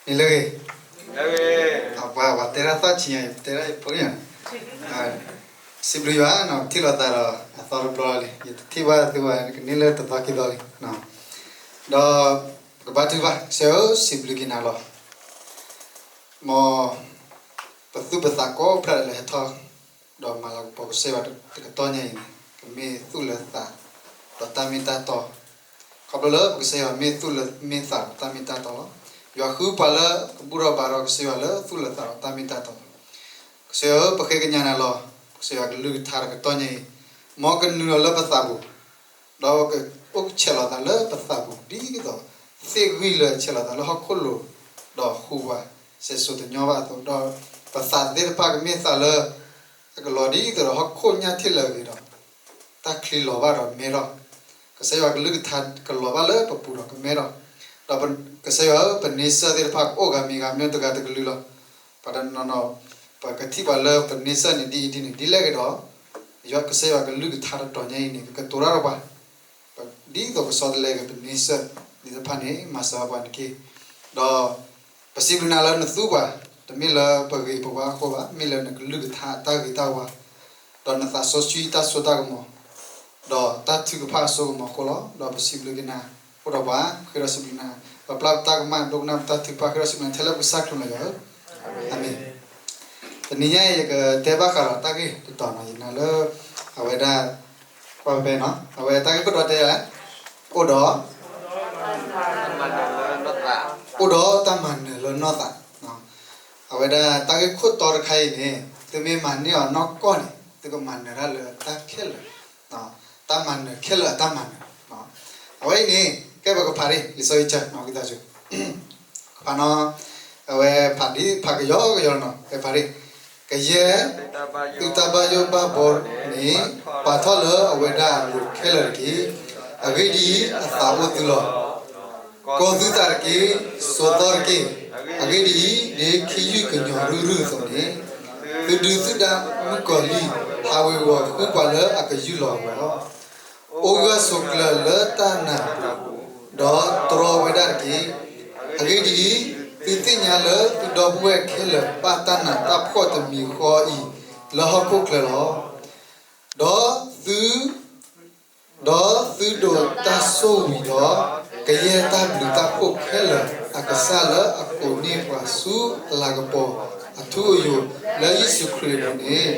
မ့ၢ်လၢဂ့ၤ, ပှၤ ပှၤတဲဒၣ်သီၣ်ဆံးညါ ယတဲဒၣ်ယဖိန့ၣ်, စံးဘျုးယွၤနီၤ ထံၣ်လိာ်သးဒီးအသီတဘျီလီၤလံ, ယတထံၣ်ဘၣ်သုဘၣ် ကန့ၢ်လၢတသီခံသီလံ, ဒီးပကဘါထုကဖၣ်, ကစၢ်ဧၢ စံးဘျုးက့ၤနၤလီၤ. မ်ပသူၣ်ပသးကိးဖျၢၣ်လဲၤဟဲထီၣ် ဒီးမၤလၤကပီၤကစၢ်ယွၤတကတီၢ်ညါအံၤန့ၣ် ကမ့ၢ်သူၣ်လၢသးဒီးတၢ်မ့ၢ်တၢ်တီ, ခီဖျိလၢပကစၢ်ယွၤမ့ၢ်သူၣ်လၢမ့ၢ်သးဒီးတၢ်မ့ၢ်တၢ်တီလီၤ. ယွၤဃုပှၤလၢကဘူၣ်ထီၣ်ဘါထီၣ်ကစၢ်ယွၤလၢသူၣ်လၢသးဒီးတၢ်မ့ၢ်တၢ်တီလီၤ. ကစၢ်ယွၤဧၢ ပဃ့ကညးနၤလီၤ. ကစၢ်ယွၤကလုၢ်ကထါတကတီၢ်ညါအံၤ မ်ကနုာ်လီၤလၢပသးပူၤ ဒီးကအိၣ်ဆဲးလီၤသးလၢပသးပူၤ ဒ်သိးသ့ၣ်ဂံၢ်လၢဆဲးလီၤသးလၢဟီၣ်ခိၣ်လိၤ ဒီးဟူးဝးစဲးစိၤတညီဘၣ်အသိး, ဒီးပသးသ့ၣ်တဖၣ်ကမ့ၢ်သးလၢအကလီၤဒ်သိးဒီးဟီၣ်ခိၣ်ညၣ်ထံၣ်လၢအဂ့ၤဒီး တၢ်ချံလီၤဘၣ်ဒီးမဲထီၣ်, ကစၢ်ယွၤကလုၢ်ကထါကလီၤဘၣ်လၢပပူၤဒီးကမဲထီၣ်, ဒီးကစၢ်ယွၤဧၢ ပန့ဆၢၣ်သ့ၣ်တဖၣ်ကအိၣ်ဂၤမံၤဂၤမံၤတဂၤတကလုာ်လီၤ. ပှၤတနီၤနီၤ ပကထံၣ်ပှၤလၢပန့ဆၢၣ်န့ၣ်ဒ်အံၤဒ်န့ၣ် ဒ်လဲၣ်ဂ့ၤဒီး ကစၢ်ယွၤကလုၢ်ကထါတတီၤညါအံၤန့ၣ် ကကတိၤတၢ်ဒီးပှၤ ဒ်သိးကဆီတလဲက့ၤပန့ဆၢၣ်သ့ၣ်တဖၣ်န့ၣ် မၤစၢၤပှၤန့ၣ်တက့ၢ်. ဒီးပစံးဘျုးနၤလၢနသူပှၤ, တမ့ၢ်လၢပဂ့ၤပဝါအဃိဘၣ်, မ့ၢ်လၢနကလုၢ်ကထါအတၢ်ဂ့ၤတၢ်ဝါ, ဒီးနသးစီဆှံတၢ်စိတၢ်ကမီၤ, ဒီးတၢ်ထုကဖၣ်အစိကမီၤအဃိလီၤ. ဒီးပစံးဘျုးက့ၤနၤ အိၣ်ဒီးပှၤ, ဃ့ဒီးစံးဘျုးနၤ, ပပျၢ်ပတၢ်ကမၣ်ဒိကနၣ်ပတၢ်ထုကဖၣ် ဃ့ဒီးစံးဘျုးနၤ ထဲလၢပကစၢ်ခရံာ်လီၤယွၤဧၢ, အၤမ့ၣ်. တနံၤညါအံၤ ယကတဲဘၣ်ဃးဒီးတၢ်ဂ့ၢ်တတီၤနီၤ, ယနာ်လၢ အဝဲဒၣ် ကွၢ်ဖဲဖဲနီၤ, အဝဲတၢ်ဂ့ၢ်ခိၣ်တီတဲဒ်လဲၣ်, အိၣ်ဒီး အိၣ်ဒီးတၢ်မၤနၢၤလၢနီၢ်သး, အဝဲဒၣ်တၢ်ဂ့ၢ်ခိၣ်တီတခါအံၤန့ၣ် သုမ့ၢ်မၤန့ၢ်အီၤနီၢ်ကီၢ်န့ၣ် သုကမၤနၢၤတၢ်လၢတၢ်ခဲလၢာ်, တၢ်မၤနၢၤခဲလၢာ်အတၢ်မၤနၢၤ, အဝဲအံၤန့ၣ် ကဲပကဖးဒ် လံာ်စီဆှံကၢ ဝံသးစူၤ ဖးနီၤ, အဝဲဖးဒ်ဖးကယီကယီနီၤ, ဖဲဖးဒ် ကယဲၢ် သုတၢ်ဘၣ်ယိၣ်ဘၣ်ဘီန့ၣ် ပာ်ထီၣ်လၢအဝဲဒၣ်အလိၤခဲလၢာ်တက့ၢ်. အဂ့ၢ်ဒ်အံၤ, အသးအိၣ်သုလီၤ. ကီသုသးတက့ၢ်, စိာ်သီတက့ၢ်. အဂ့ၢ်ဒ်အံၤ, ဒ်ခ့ယုၢ်ကညီၤရုၢ်ရုၢ်အသိးန့ၣ်, သုဒုးသုဒါမုၣ်ကီၤလံၢ်, ဟးဝ့ၤဝီၤဃုပှၤလၢအကယူၢ်လီၤအဂီၢ် အိၣ်ဂၢၢ်ဆိးကျၢၤလၢတၢ်နာ်အပူၤ, ဒီးတြီဝဲဒၣ်တက့ၢ်. အဂ့ၢ်ဒ်အံၤ, သုသ့ၣ်ညါလၢသုဒီပုၢ်ဝဲၢ်ခဲလၢာ် ဘၣ်တၢ်နးတၢ်ဖှီၣ်တမံၤဃီအံၤ လၢဟီၣ်ခိၣ်ချၢလီၤ. ဒီးသု ဒီးသုဒိးတၢ်ဆိၣ်ဝံၤဒီး ကယဲၢ်တၢ်ဘျုးတၢ်ဖှိၣ်ခဲလၢာ် အကစၢ်လၢအကိးန့ၢ်ပှၤဆူအလၤကပီၤအထူအယိာ် လၢယ့ၣ်ၡူးခရံာ်အပူၤန့ၣ်,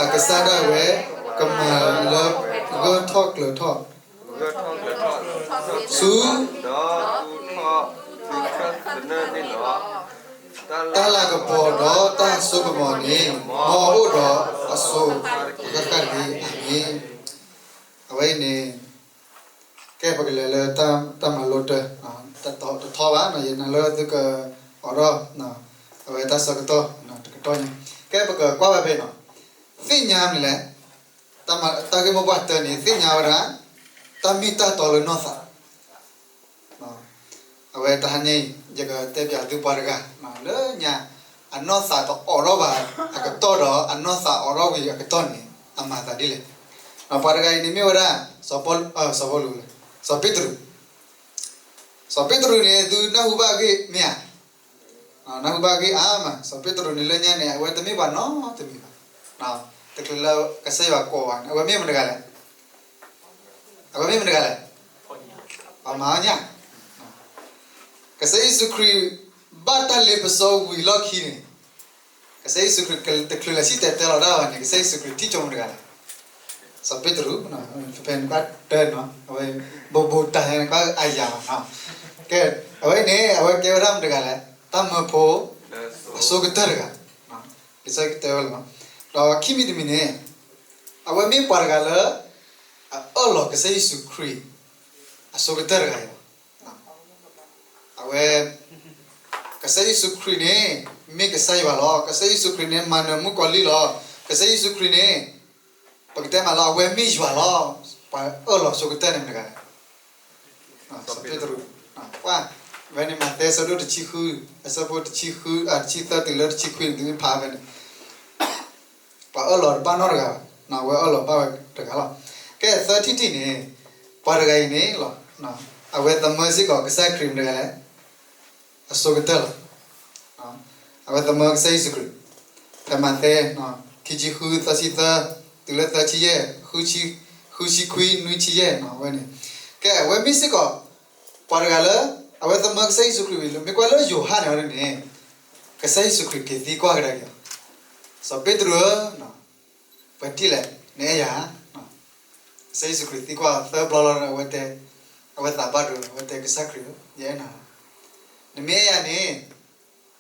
အကစၢ်ဒၣ်ဝဲ ကမၤလၢပဂၢၢ်ထီၣ်ကျၢၤထီၣ် ဆူ တၢ်လၤကပီၤဒီးတၢ်စိကမီၤန့ၣ် မ်အအိၣ်ဒီးအစိၤဃၣ်ဃၣ်တက့ၢ်. အၤမ့ၣ်. အဝဲအံၤန့ၣ် ကဲပကလဲၤလၢတၢ်မၤလိတၢ် တထီဘၣ်နီၤ, ယနာ်လၢသုကအိးထီၣ် အဝဲတၢ်ဆၢကတီၢ်တကတီၢ်ညါ, ကဲပကကွၢ်ဘၣ်ဖဲနီၤ, သ့ၣ်ညါမနုၤလဲၣ်, တၢ်ဂ့ၢ်မိၢ်ပှၢ်တၢန့ၣ် သ့ၣ်ညါဝဲဒၣ် တၢ်မ့ၢ်တၢ်တီလၢနီၢ်သး အဝဲတဟါညါအံၤ ယကတဲပၠးသုပှၤတဂၤ လၢညါ အနီၢ်သးတအိးထီၣ်ဘၣ်အကတီၢ်ဒီး အနီၢ်သးအိးထီၣ်ဝံၤအကတီၢ်န့ၣ် အမၤသးဒ်လဲၣ်. ပှၤတဂၤအံၤန့ၣ်မ့ၢ်ဝဲဒၣ် စီၤပီလူး, စီၤပီလူးလဲၣ်, စီၤပ့းတရူး. စီၤပ့းတရူးန့ၣ် သုနၢ်ဟူဘၣ်အဂ့ၢ်မ့ၢ်ဧါ. နၢ်ဟူဘၣ်အဂ့ၢ်အါမး, စီၤပ့းတရူးန့ၣ်လၢညါန့ၣ် အဝဲတမ့ၢ်ပှၤနီတမံၤဘၣ်. တချုးလၢကစၢ်ယွၤကိးဘၣ်န့ၣ် အဝဲမ့ၢ်မတၤတဂၤလဲၣ်. အဝဲမ့ၢ်မတၤတဂၤလဲၣ်. ပှၤမၤအီၣ်ညၣ်. ကစၢ်ယ့ၣ်ၡူးခရံာ် ဘၣ်တၢ်လ့ပစီဝံၤလီၢ်ခံန့ၣ်, ကစၢ်ယ့ၣ်ၡူးခရံာ်တချုးလဲၤစံၣ်တဲၤတဲလီၤတၢ်ဘၣ်န့ၣ် ကစၢ်ယ့ၣ်ၡူးခရံာ်ထံၣ်ဆိမိၣ်တဂၤလဲၣ်. စီၤပ့းတရူး, ဖဲန့ၣ်ကွၢ်တၢ်နီၤ, အဝဲ ဘိးဘိးတၢ်ညါန့ၣ် ကွၢ်အယၤဘၣ်နီၤ. ကဲ, အဝဲန့ၣ် အဝဲကဲဝဲဒၣ်မတၤတဂၤလဲၣ်, တၢ်မၢဖိ အဆိကတၢၢ်တဂၤ, ကစၢ်ယွၤကတဲဝဲလီၤ. ဒီးခံမံၤတမံၤန့ၣ် အဝဲမ့ၢ်ပှၤတဂၤလၢ အအၢၣ်လီၤကစၢ်ယ့ၣ်ၡူးခရံာ် အဆိကတၢၢ်တဂၤအံၤလီၤ. အဝဲ ကစၢ်ယ့ၣ်ၡူးခရံာ်န့ၣ် မ့ၢ်ကစၢ်ယွၤလီၤ. ကစၢ်ယ့ၣ်ၡူးခရံာ်န့ၣ် မၤနၢၤမုၣ်ကီၤလံၢ်လီၤ. ကစၢ်ယ့ၣ်ၡူးခရံာ်န့ၣ် ပကတဲမးလၢအဝဲမ့ၢ်ယွၤလီၤ. ပှၤအၢၣ်လီၤဆိကတၢၢ်န့ၣ်မတၤတဂၤလဲၣ်. စီၤပ့းတရူး, ကွၢ်, ဖဲန့ၣ်မးသဲအဆၢဒိၣ်တဆံဃု, အဆၢဖိတဆံဃု, တဆံသၢတုၤလၢတဆံခွံန့ၣ် သုမ့ၢ်ဖးဖဲန့ၣ် ပှၤအၢၣ်လီၤတဘၣ်နီတဂၤဘၣ်, အဝဲအၢၣ်လီၤဘၣ်ဝဲတဂၤလီၤ. ကဲသၢထံၣ်တထံၣ်န့ၣ်, ပှၤတဂၤအံၤန့ၣ်လီၤ, အဝဲသမၢစ့ၢ်ကီးကစၢ်ခရံာ်မတၤတဂၤလဲၣ်, အဆိကတၢၢ်လီၤ. အဝဲသမၢကစၢ်ယ့ၣ်ၡူးခရံာ်, ဖဲမးသဲ ခံဆံဃု သၢဆံသၢ တုၤလၢသၢဆံယဲၢ်, ဃုဆံခွံ နွံဆံယဲၢ်နီၤ အဝဲန့ၣ်, ကဲ အဝဲမ့ၢ်စ့ၢ်ကီး ပှၤတဂၤလၢ အဝဲသမၢကစၢ်ယ့ၣ်ၡူးခရံာ်ဝံၤလီၤ. မ့ၢ်ကွၢ်လၢယိၤဟၣ်န့ၣ်အီၤဒ်န့ၣ် ကစၢ်ယ့ၣ်ၡူးခရံာ်က့ၤသံကွၢ်ကဒါက့ၤအီၤ, စီၤပ့းတရူးဧၢ, ပှဲၤထံၣ်လဲၣ် နအဲၣ်ယၤဧါ. ကစၢ်ယ့ၣ်ၡူးခရံာ်သံကွၢ်အီၤသၢဘျီလီၤ, အဝဲတဲ, အဝဲသးဘၣ်ဒိ အဝဲတဲကစၢ်ခရံာ်ဧၢ, ယအဲၣ်နၤလီၤ. နမ့ၢ်အဲၣ်ယၤန့ၣ်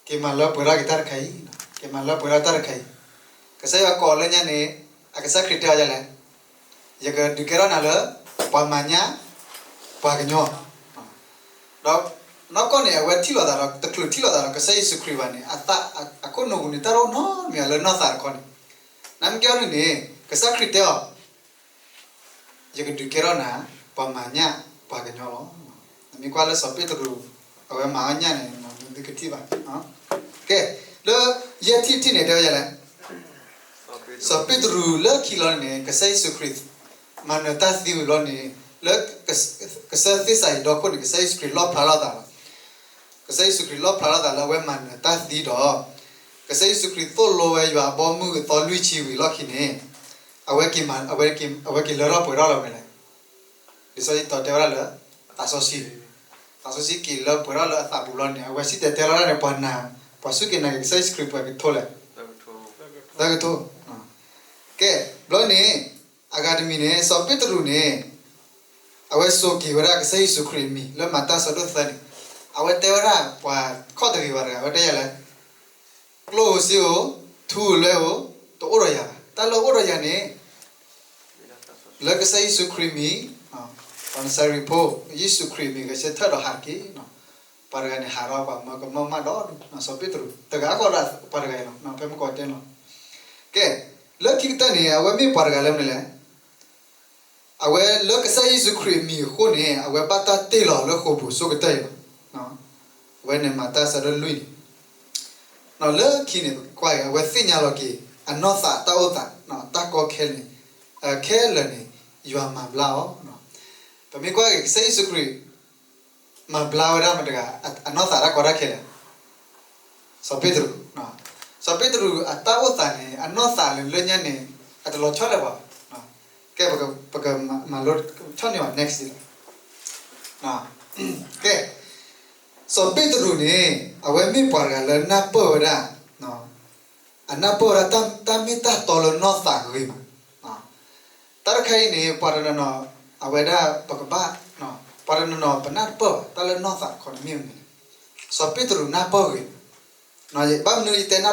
က့ၤမၤလၢပှဲၤထီၣ်က့ၤတၢ်တခါအံၤ, က့ၤမၤလၢပှဲၤထီၣ်တၢ်တခါအံၤ. ကစၢ်ယွၤကိးလၢညါန့ၣ် အကစၢ်ခရံာ်တဲအီၤဒ်လဲၣ်, ယကဒုးကဲထီၣ်နၤလၢ ပှၤမၤညၣ် ပှၤကညီ, ဒီးနီၢ်ကီၢ်န့ၣ် အဝဲထံၣ်လိာ်သးဒီး တချုးထံၣ်လိာ်သးဒီးကစၢ်ယ့ၣ်ၡူးခရံာ်ဘၣ်န့ၣ် အသးအခိၣ်နူာ်ပူၤန့ၣ် တၢ်တအိၣ်နီတမံၤလၢနီၢ်သးတခီန့ၣ်, နမ့ၢ်ကဲအီၤဒ်န့ၣ် ကစၢ်ခရံာ်တဲအီၤ ယကဒုးကဲထီၣ်နၤ ပှၤမၤညၣ်ပှၤကညီလီၤ. နမ့ၢ်ကွၢ်လၢစီၤပ့းတရူး အဝဲမၤအီၣ်ညၣ်န့ၣ် နသုကထံၣ်ဘၣ်. ကဲ, လၢယဲၢ်ထံၣ်တထံၣ်န့ၣ် တဲဝဲဒ်လဲၣ်, စီၤပ့းတရူးလၢခံလီၤန့ၣ် ကစၢ်ယ့ၣ်ၡူးခရံာ် မၤနၢၤတၢ်သံဝံၤလီၤန့ၣ် လၢ ကစၢၢ်သ့ၣ်စၤယံးဒီခိၣ်န့ၣ် ကစၢ်ယ့ၣ်ၡူးခရံာ်လီၣ်ဖျါထီၣ်သးလီၤ. ကစၢ်ယ့ၣ်ၡူးခရံာ်လီၣ်ဖျါထီၣ်သးလၢအဝဲမၤနၢၤတၢ်သံဒီး ကစၢ်ယ့ၣ်ၡူးခရံာ်သိၣ်လိဝဲယွၤအဘီအမုၢ်အသီလွံၢ်ဆံဝံၤလီၢ်ခံန့ၣ် အဝဲက့ၤမၤ, အဝဲက့ၤလၢထီၣ်ပှဲၤထီၣ်လီၤမနုၤလဲၣ်. လံာ်စီဆှံတဲဝဲဒၣ်လၢ သးစီဆှံ, သးစီဆှံက့ၤလၢပှဲၤထီၣ်လၢအသးပူၤလီၤန့ၣ် အဝဲစံၣ်တဲၤတဲလီၤတၢ်န့ၣ် ပှၤနာ်, ပှၤစူၢ်က့ၤနာ်က့ၤကစၢ်ယ့ၣ်ၡူးခရံာ်ပှဲၤကထိလဲၣ်, သၢကထိ. ကဲ, ဘျီန့ၣ် အဂၤတမံၤန့ၣ် စီၤပ့းတရူးန့ၣ် အဝဲစိာ်က့ၤဝဲဒၣ်ကစၢ်ယ့ၣ်ၡူးခရံာ်အမံၤ လၢမၤတၢ်ဆၢဒိၣ်သၢန့ၣ်, အဝဲတဲဝဲဒၣ်ပှၤခီၣ်တဂ့ၤဝၤတဂၤ အဝဲတဲယၤလဲၣ်, ကျိၣ်ဧိၤစ့ဧိၤ, ထူဧိၤလွဲဧိၤ, တအိၣ်ဒီးယၤဘၣ်. တၢ်လၢအအိၣ်ဒီးယၤန့ၣ် လၢကစၢ်ယ့ၣ်ၡူးခရံာ်အမံၤ, ပှၤနစၤရ့းဖိ ယ့ၣ်ၡူးခရံာ်အမံၤ ဂဲၤဆၢထၢၣ်ဒီးဟးတက့ၢ်. ပှၤတဂၤန့ၣ် ဟးဒီးပှၤမၢကမၢကမၣ်ဒီဒူၣ်, စီၤပ့းတရူး တဂၤဃီဒီးပှၤတဂၤအံၤလီၤ, ဖဲမုၢ်ကီးတဲန့ၣ်လီၤ. ကဲ, လၢခံကတၢၢ်န့ၣ် အဝဲမ့ၢ်ပှၤတဂၤလၢမနုၤလဲၣ်. အဝဲလၢကစၢ်ယ့ၣ်ၡူးခရံာ်အမံၤအဃိန့ၣ် အဝဲဘၣ်တၢ်တ့ၢ်လီၤလၢဃိာ်ပူၤဆိကတၢၢ်အံၤလီၤ. အဝဲန့ၣ်မၤတၢ်ဆၢဒိၣ်လွံၢ်န့ၣ် လၢခံန့ၣ် ပကကွၢ်အံၤ အဝဲသ့ၣ်ညါလီၤက့ၤ အနီၢ်သးတၢ်အိၣ်သး, တၢ်ကီခဲန့ၣ်, ခဲလၢာ်န့ၣ် ယွၤမၤဘျါအီၤ. ပမ့ၢ်ကွၢ်က့ၤ ကစၢ်ယ့ၣ်ၡူးခရံာ် မၤဘျါဝဲဒၣ်မတၤတဂၤ အနီၢ်သးတၢ်ကီတၢ်ခဲလဲၣ်. စီၤပ့းတရူး, စီၤပ့းတရူးအတၢ်အိၣ်သးန့ၣ် အနီၢ်သးလၢညါန့ၣ် အတလီၤဆီလၢၤပှၤဘၣ်. ကဲ, ပကမၤလိဆီၣ်န့ၢ်ဘၣ် next ဒ်လီၤ. ကဲ, စီၤပ့းတရူးန့ၣ် အဝဲမ့ၢ်ပှၤတဂၤလၢနၢ်ပၢၢ်ဝဲဒၣ်, အနၢ်ပၢၢ်ဝဲဒၣ်တၢ်မ့ၢ်တၢ်တီလၢနီၢ်သးဂ့ၤမး. တၢ်တခါအံၤန့ၣ် ပှၤတနီၤနီၤ အဝဲဒၣ်ပကဘၣ်, ပှၤတနီၤနီၤ ပနၢ်တပၢၢ်ဘၣ် တၢ်လၢနီၢ်သးတခီန့ၣ်မ့ၢ်မနုၤလဲၣ်. စီၤပ့းတရူးနၢ်ပၢၢ်ဂ့ၤမး. ဘၣ်မနုၤယတဲနၢ်ပၢၢ်ဂ့ၤမးလဲၣ်န့ၣ် အဝဲတဲဝဲဖဲအံၤနီၤ,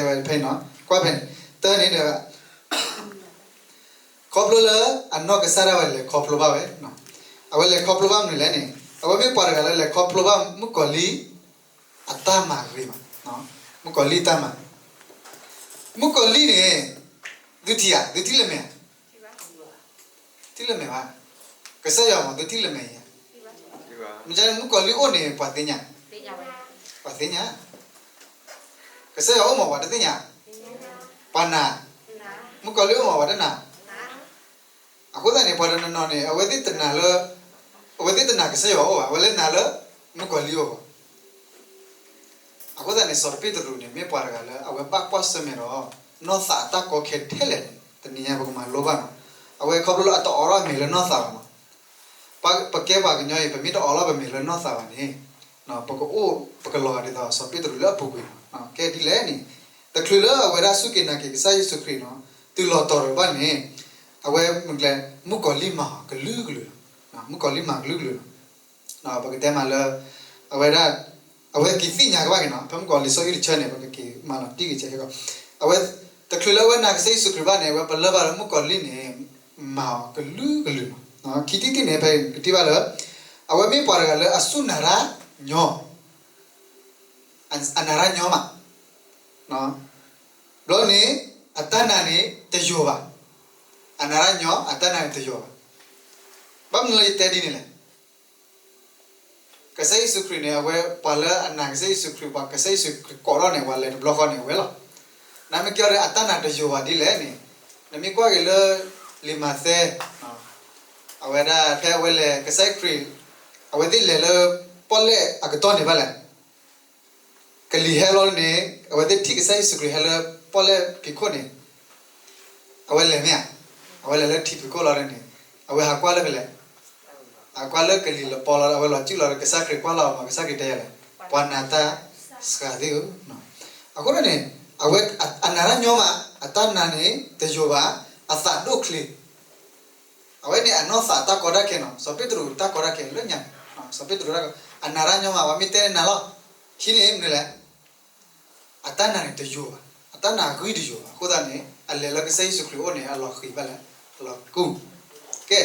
ကွၢ်ဖဲန့ၣ်, တၢ်န့ၣ်ဒီး ခီဖျိလၢအနီၢ်ကစၢ်ဒၣ်ဝဲလဲၤခီဖျိဘၣ်ဝဲ, အဝဲလဲၤခီဖျိဘၣ်မနုၤလဲၣ်န့ၣ် အဝဲမ့ၢ်ပှၤတဂၤလၢလဲၤခီဖျိဘၣ်မုၣ်ကီၤလံၢ်အတၢ်မၤဂ့ၤမး, မုၣ်ကီၤလံၢ်တၢ်မၤ, မုၣ်ကီၤလံၢ်န့ၣ် သုထံၣ်ဧါ, သုထံၣ်လၢမဲာ်ဧါ, ထံၣ်လၢမဲာ်ဘၣ်, ကစၢ်ယွၤမး သုထံၣ်လၢမဲာ်ဧါ, မ့ၢ်မုၣ်ကီၤလံၢ်အိၣ်န့ၣ် ပှၤသ့ၣ်ညါ, ပှၤသ့ၣ်ညါ ကစၢ်ယွၤအိၣ်မး ပှၤတသ့ၣ်ညါ, ပှၤနာ်, မုၣ်ကီၤလံၢ်အိၣ်မး ပှၤတနာ်, အဃိသတးန့ၣ် ပှၤတနီၤနီၤန့ၣ် အဝဲသ့ၣ်တနာ်လၢ, အဝဲသ့ၣ်တနာ်ကစၢ်ယွၤအိၣ်ဘၣ်, အဝဲလၢနာ်လၢ မုၣ်ကီၤလံၢ်အိၣ်ဘၣ်. အဃိသတးန့ၣ် စီၤပ့းတရူးန့ၣ် မ့ၢ်ပှၤတဂၤလၢအဝဲဘၣ်ကွၢ်ဆၢၣ်မဲာ်ဒီး နီၢ်သးအတၢ်ကီခဲထဲလဲၣ်န့ၣ် တနံၤညါပကမၤလိဘၣ်နီၤ. အဝဲခီဖျိလၢအတအိးထီၣ်အမဲာ်လၢနီၢ်သးဘၣ်နီၤ. ပကဲပှၤကညီအံၤ ပမ့ၢ်တအိးထီၣ်ပမဲာ်လၢနီၢ်သးဘၣ်န့ၣ် ပကအိၣ် ပကလီၤဂာ်ဒ်သိးစီၤပ့းတရူးလၢအပူၤကွံာ်လီၤ. ကဲဒ်လဲၣ်န့ၣ် တချုးလၢအဝဲဒၣ်စူၢ်က့ၤနာ်က့ၤကစၢ်ယ့ၣ်ၡူးခရံာ်နီၤ တုၤလီၤတီၤတဘၣ်န့ၣ် အဝဲမ့ၢ်ကျဲ မုၣ်ကီၤလံၢ်မၤအီၤကလုာ်ကလုာ်လီၤ. မုၣ်ကီၤလံၢ်မၤကလုာ်ကလုာ်လီၤ. ပကတဲမးလၢ အဝဲဒၣ် အဝဲက့ၤသ့ၣ်ညါကဘၣ်က့ၤနီၤ ဖဲမုၣ်ကီၤလံၢ်စီၤအုၣ်တဆၢန့ၣ် ပကက့ၤမၤလီၤတံၢ်က့ၤကဲကီး အဝဲ တချုးလၢအဝဲနာ်ကစၢ်ယ့ၣ်ၡူးခရံာ်ဘၣ်န့ၣ် အဝဲပလၢၢ်ဘၣ်လၢမုၣ်ကီၤလံၢ်န့ၣ် မၤအီၤကလုာ်ကလုာ်လီၤ. ခံထံၣ်တထံၣ်န့ၣ် ဖဲကထံၣ်ဘၣ်လၢ အဝဲမ့ၢ်ပှၤတဂၤလၢအစူၢ်နာ်တၢ်ညီ အနာ်တၢ်ညီမး ဘျီန့ၣ် အတၢ်နာ်န့ၣ်တယိာ်ဘၣ်. အနာ်တၢ်ညီ အတၢ်နာ်န့ၣ်တယိာ်ဘၣ်. ဘၣ်မနုၤလၢယတဲဒ်န့ၣ်လဲၣ်. ကစၢ်ယ့ၣ်ၡူးခရံာ်န့ၣ် အဝဲပှၤလၢအနာ်ကစၢ်ယ့ၣ်ၡူးခရံာ် ပှၤကစၢ်ယ့ၣ်ၡူးခရံာ်ကိးထီၣ်န့ၣ် ပှၤလဲၤတဘျီဃီန့ၣ် အဝဲလီၤ. နမ့ၢ်ကဲထီၣ်အတၢ်နာ်တယိာ်ဘၣ်ဒ်လဲၣ်န့ၣ် နမ့ၢ်ကွၢ်က့ၤလၢ လံာ်မးသဲ အဝဲဒၣ်ဖဲအဝဲလဲၤကစၢ်ယ့ၣ်ၡူးခရံာ် အဝဲသ့ၣ်လဲၤလၢပီၣ်လဲၣ်အကတီၢ်န့ၣ်ဘၣ်လဲၣ်. ကလံၤဟဲလီၤန့ၣ် အဝဲသ့ၣ်ထံၣ်ကစၢ်ယ့ၣ်ၡူးခရံာ်ဟဲလၢပီၣ်လဲၣ်ဖံးခိၣ်န့ၣ် အဝဲလဲၤမ့ၢ်ဧါ, အဝဲလဲၤလၢထံဖံးခိၣ်လီၤန့ၣ် အဝဲဟးကွၢ်လၢဖဲလဲၣ်, ဟးကွၢ်လၢကလံၤလပီလီၤ အဝဲလီၤစုၣ်လီၤ ကစၢ်ခရံာ်ကွၢ်လီၤမး ကစၢ်ခရံာ်တဲယၤလဲၣ်, ပှၤနာ်တၢ်စှၤသ့ၣ်ဧၢ, အဃိန့ၣ် အဝဲအနာ်တၢ်ညီမး အတၢ်နာ်န့ၣ်တယိာ်ဘၣ်, အသးဒိၣ်ချ့ အဝဲန့ၣ်အနီၢ်သးတၢ်ကီတၢ်ခဲနီၤ စီၤပ့းတရူးတၢ်ကီတၢ်ခဲလၢညါန့ၣ် စီၤပ့းတရူးတၢ်ကီ အနာ်တၢ်ညီမး ပှၤမ့ၢ်တဲန့ၣ်နာ်လီၤ, ဟံးန့ၢ်မနုၤလဲၣ်, အတၢ်နာ်န့ၣ်တယိာ်ဘၣ်, အတၢ်နာ်ဂံၢ်တယိာ်ဘၣ် အဃိသတးန့ၣ် အလဲၤလၢကစၢ်ယ့ၣ်ၡူးခရံာ်အအိၣ်န့ၣ် အလီၤဃံၤဘၣ်လဲၣ်, အလီၤကူၣ်, ကဲ,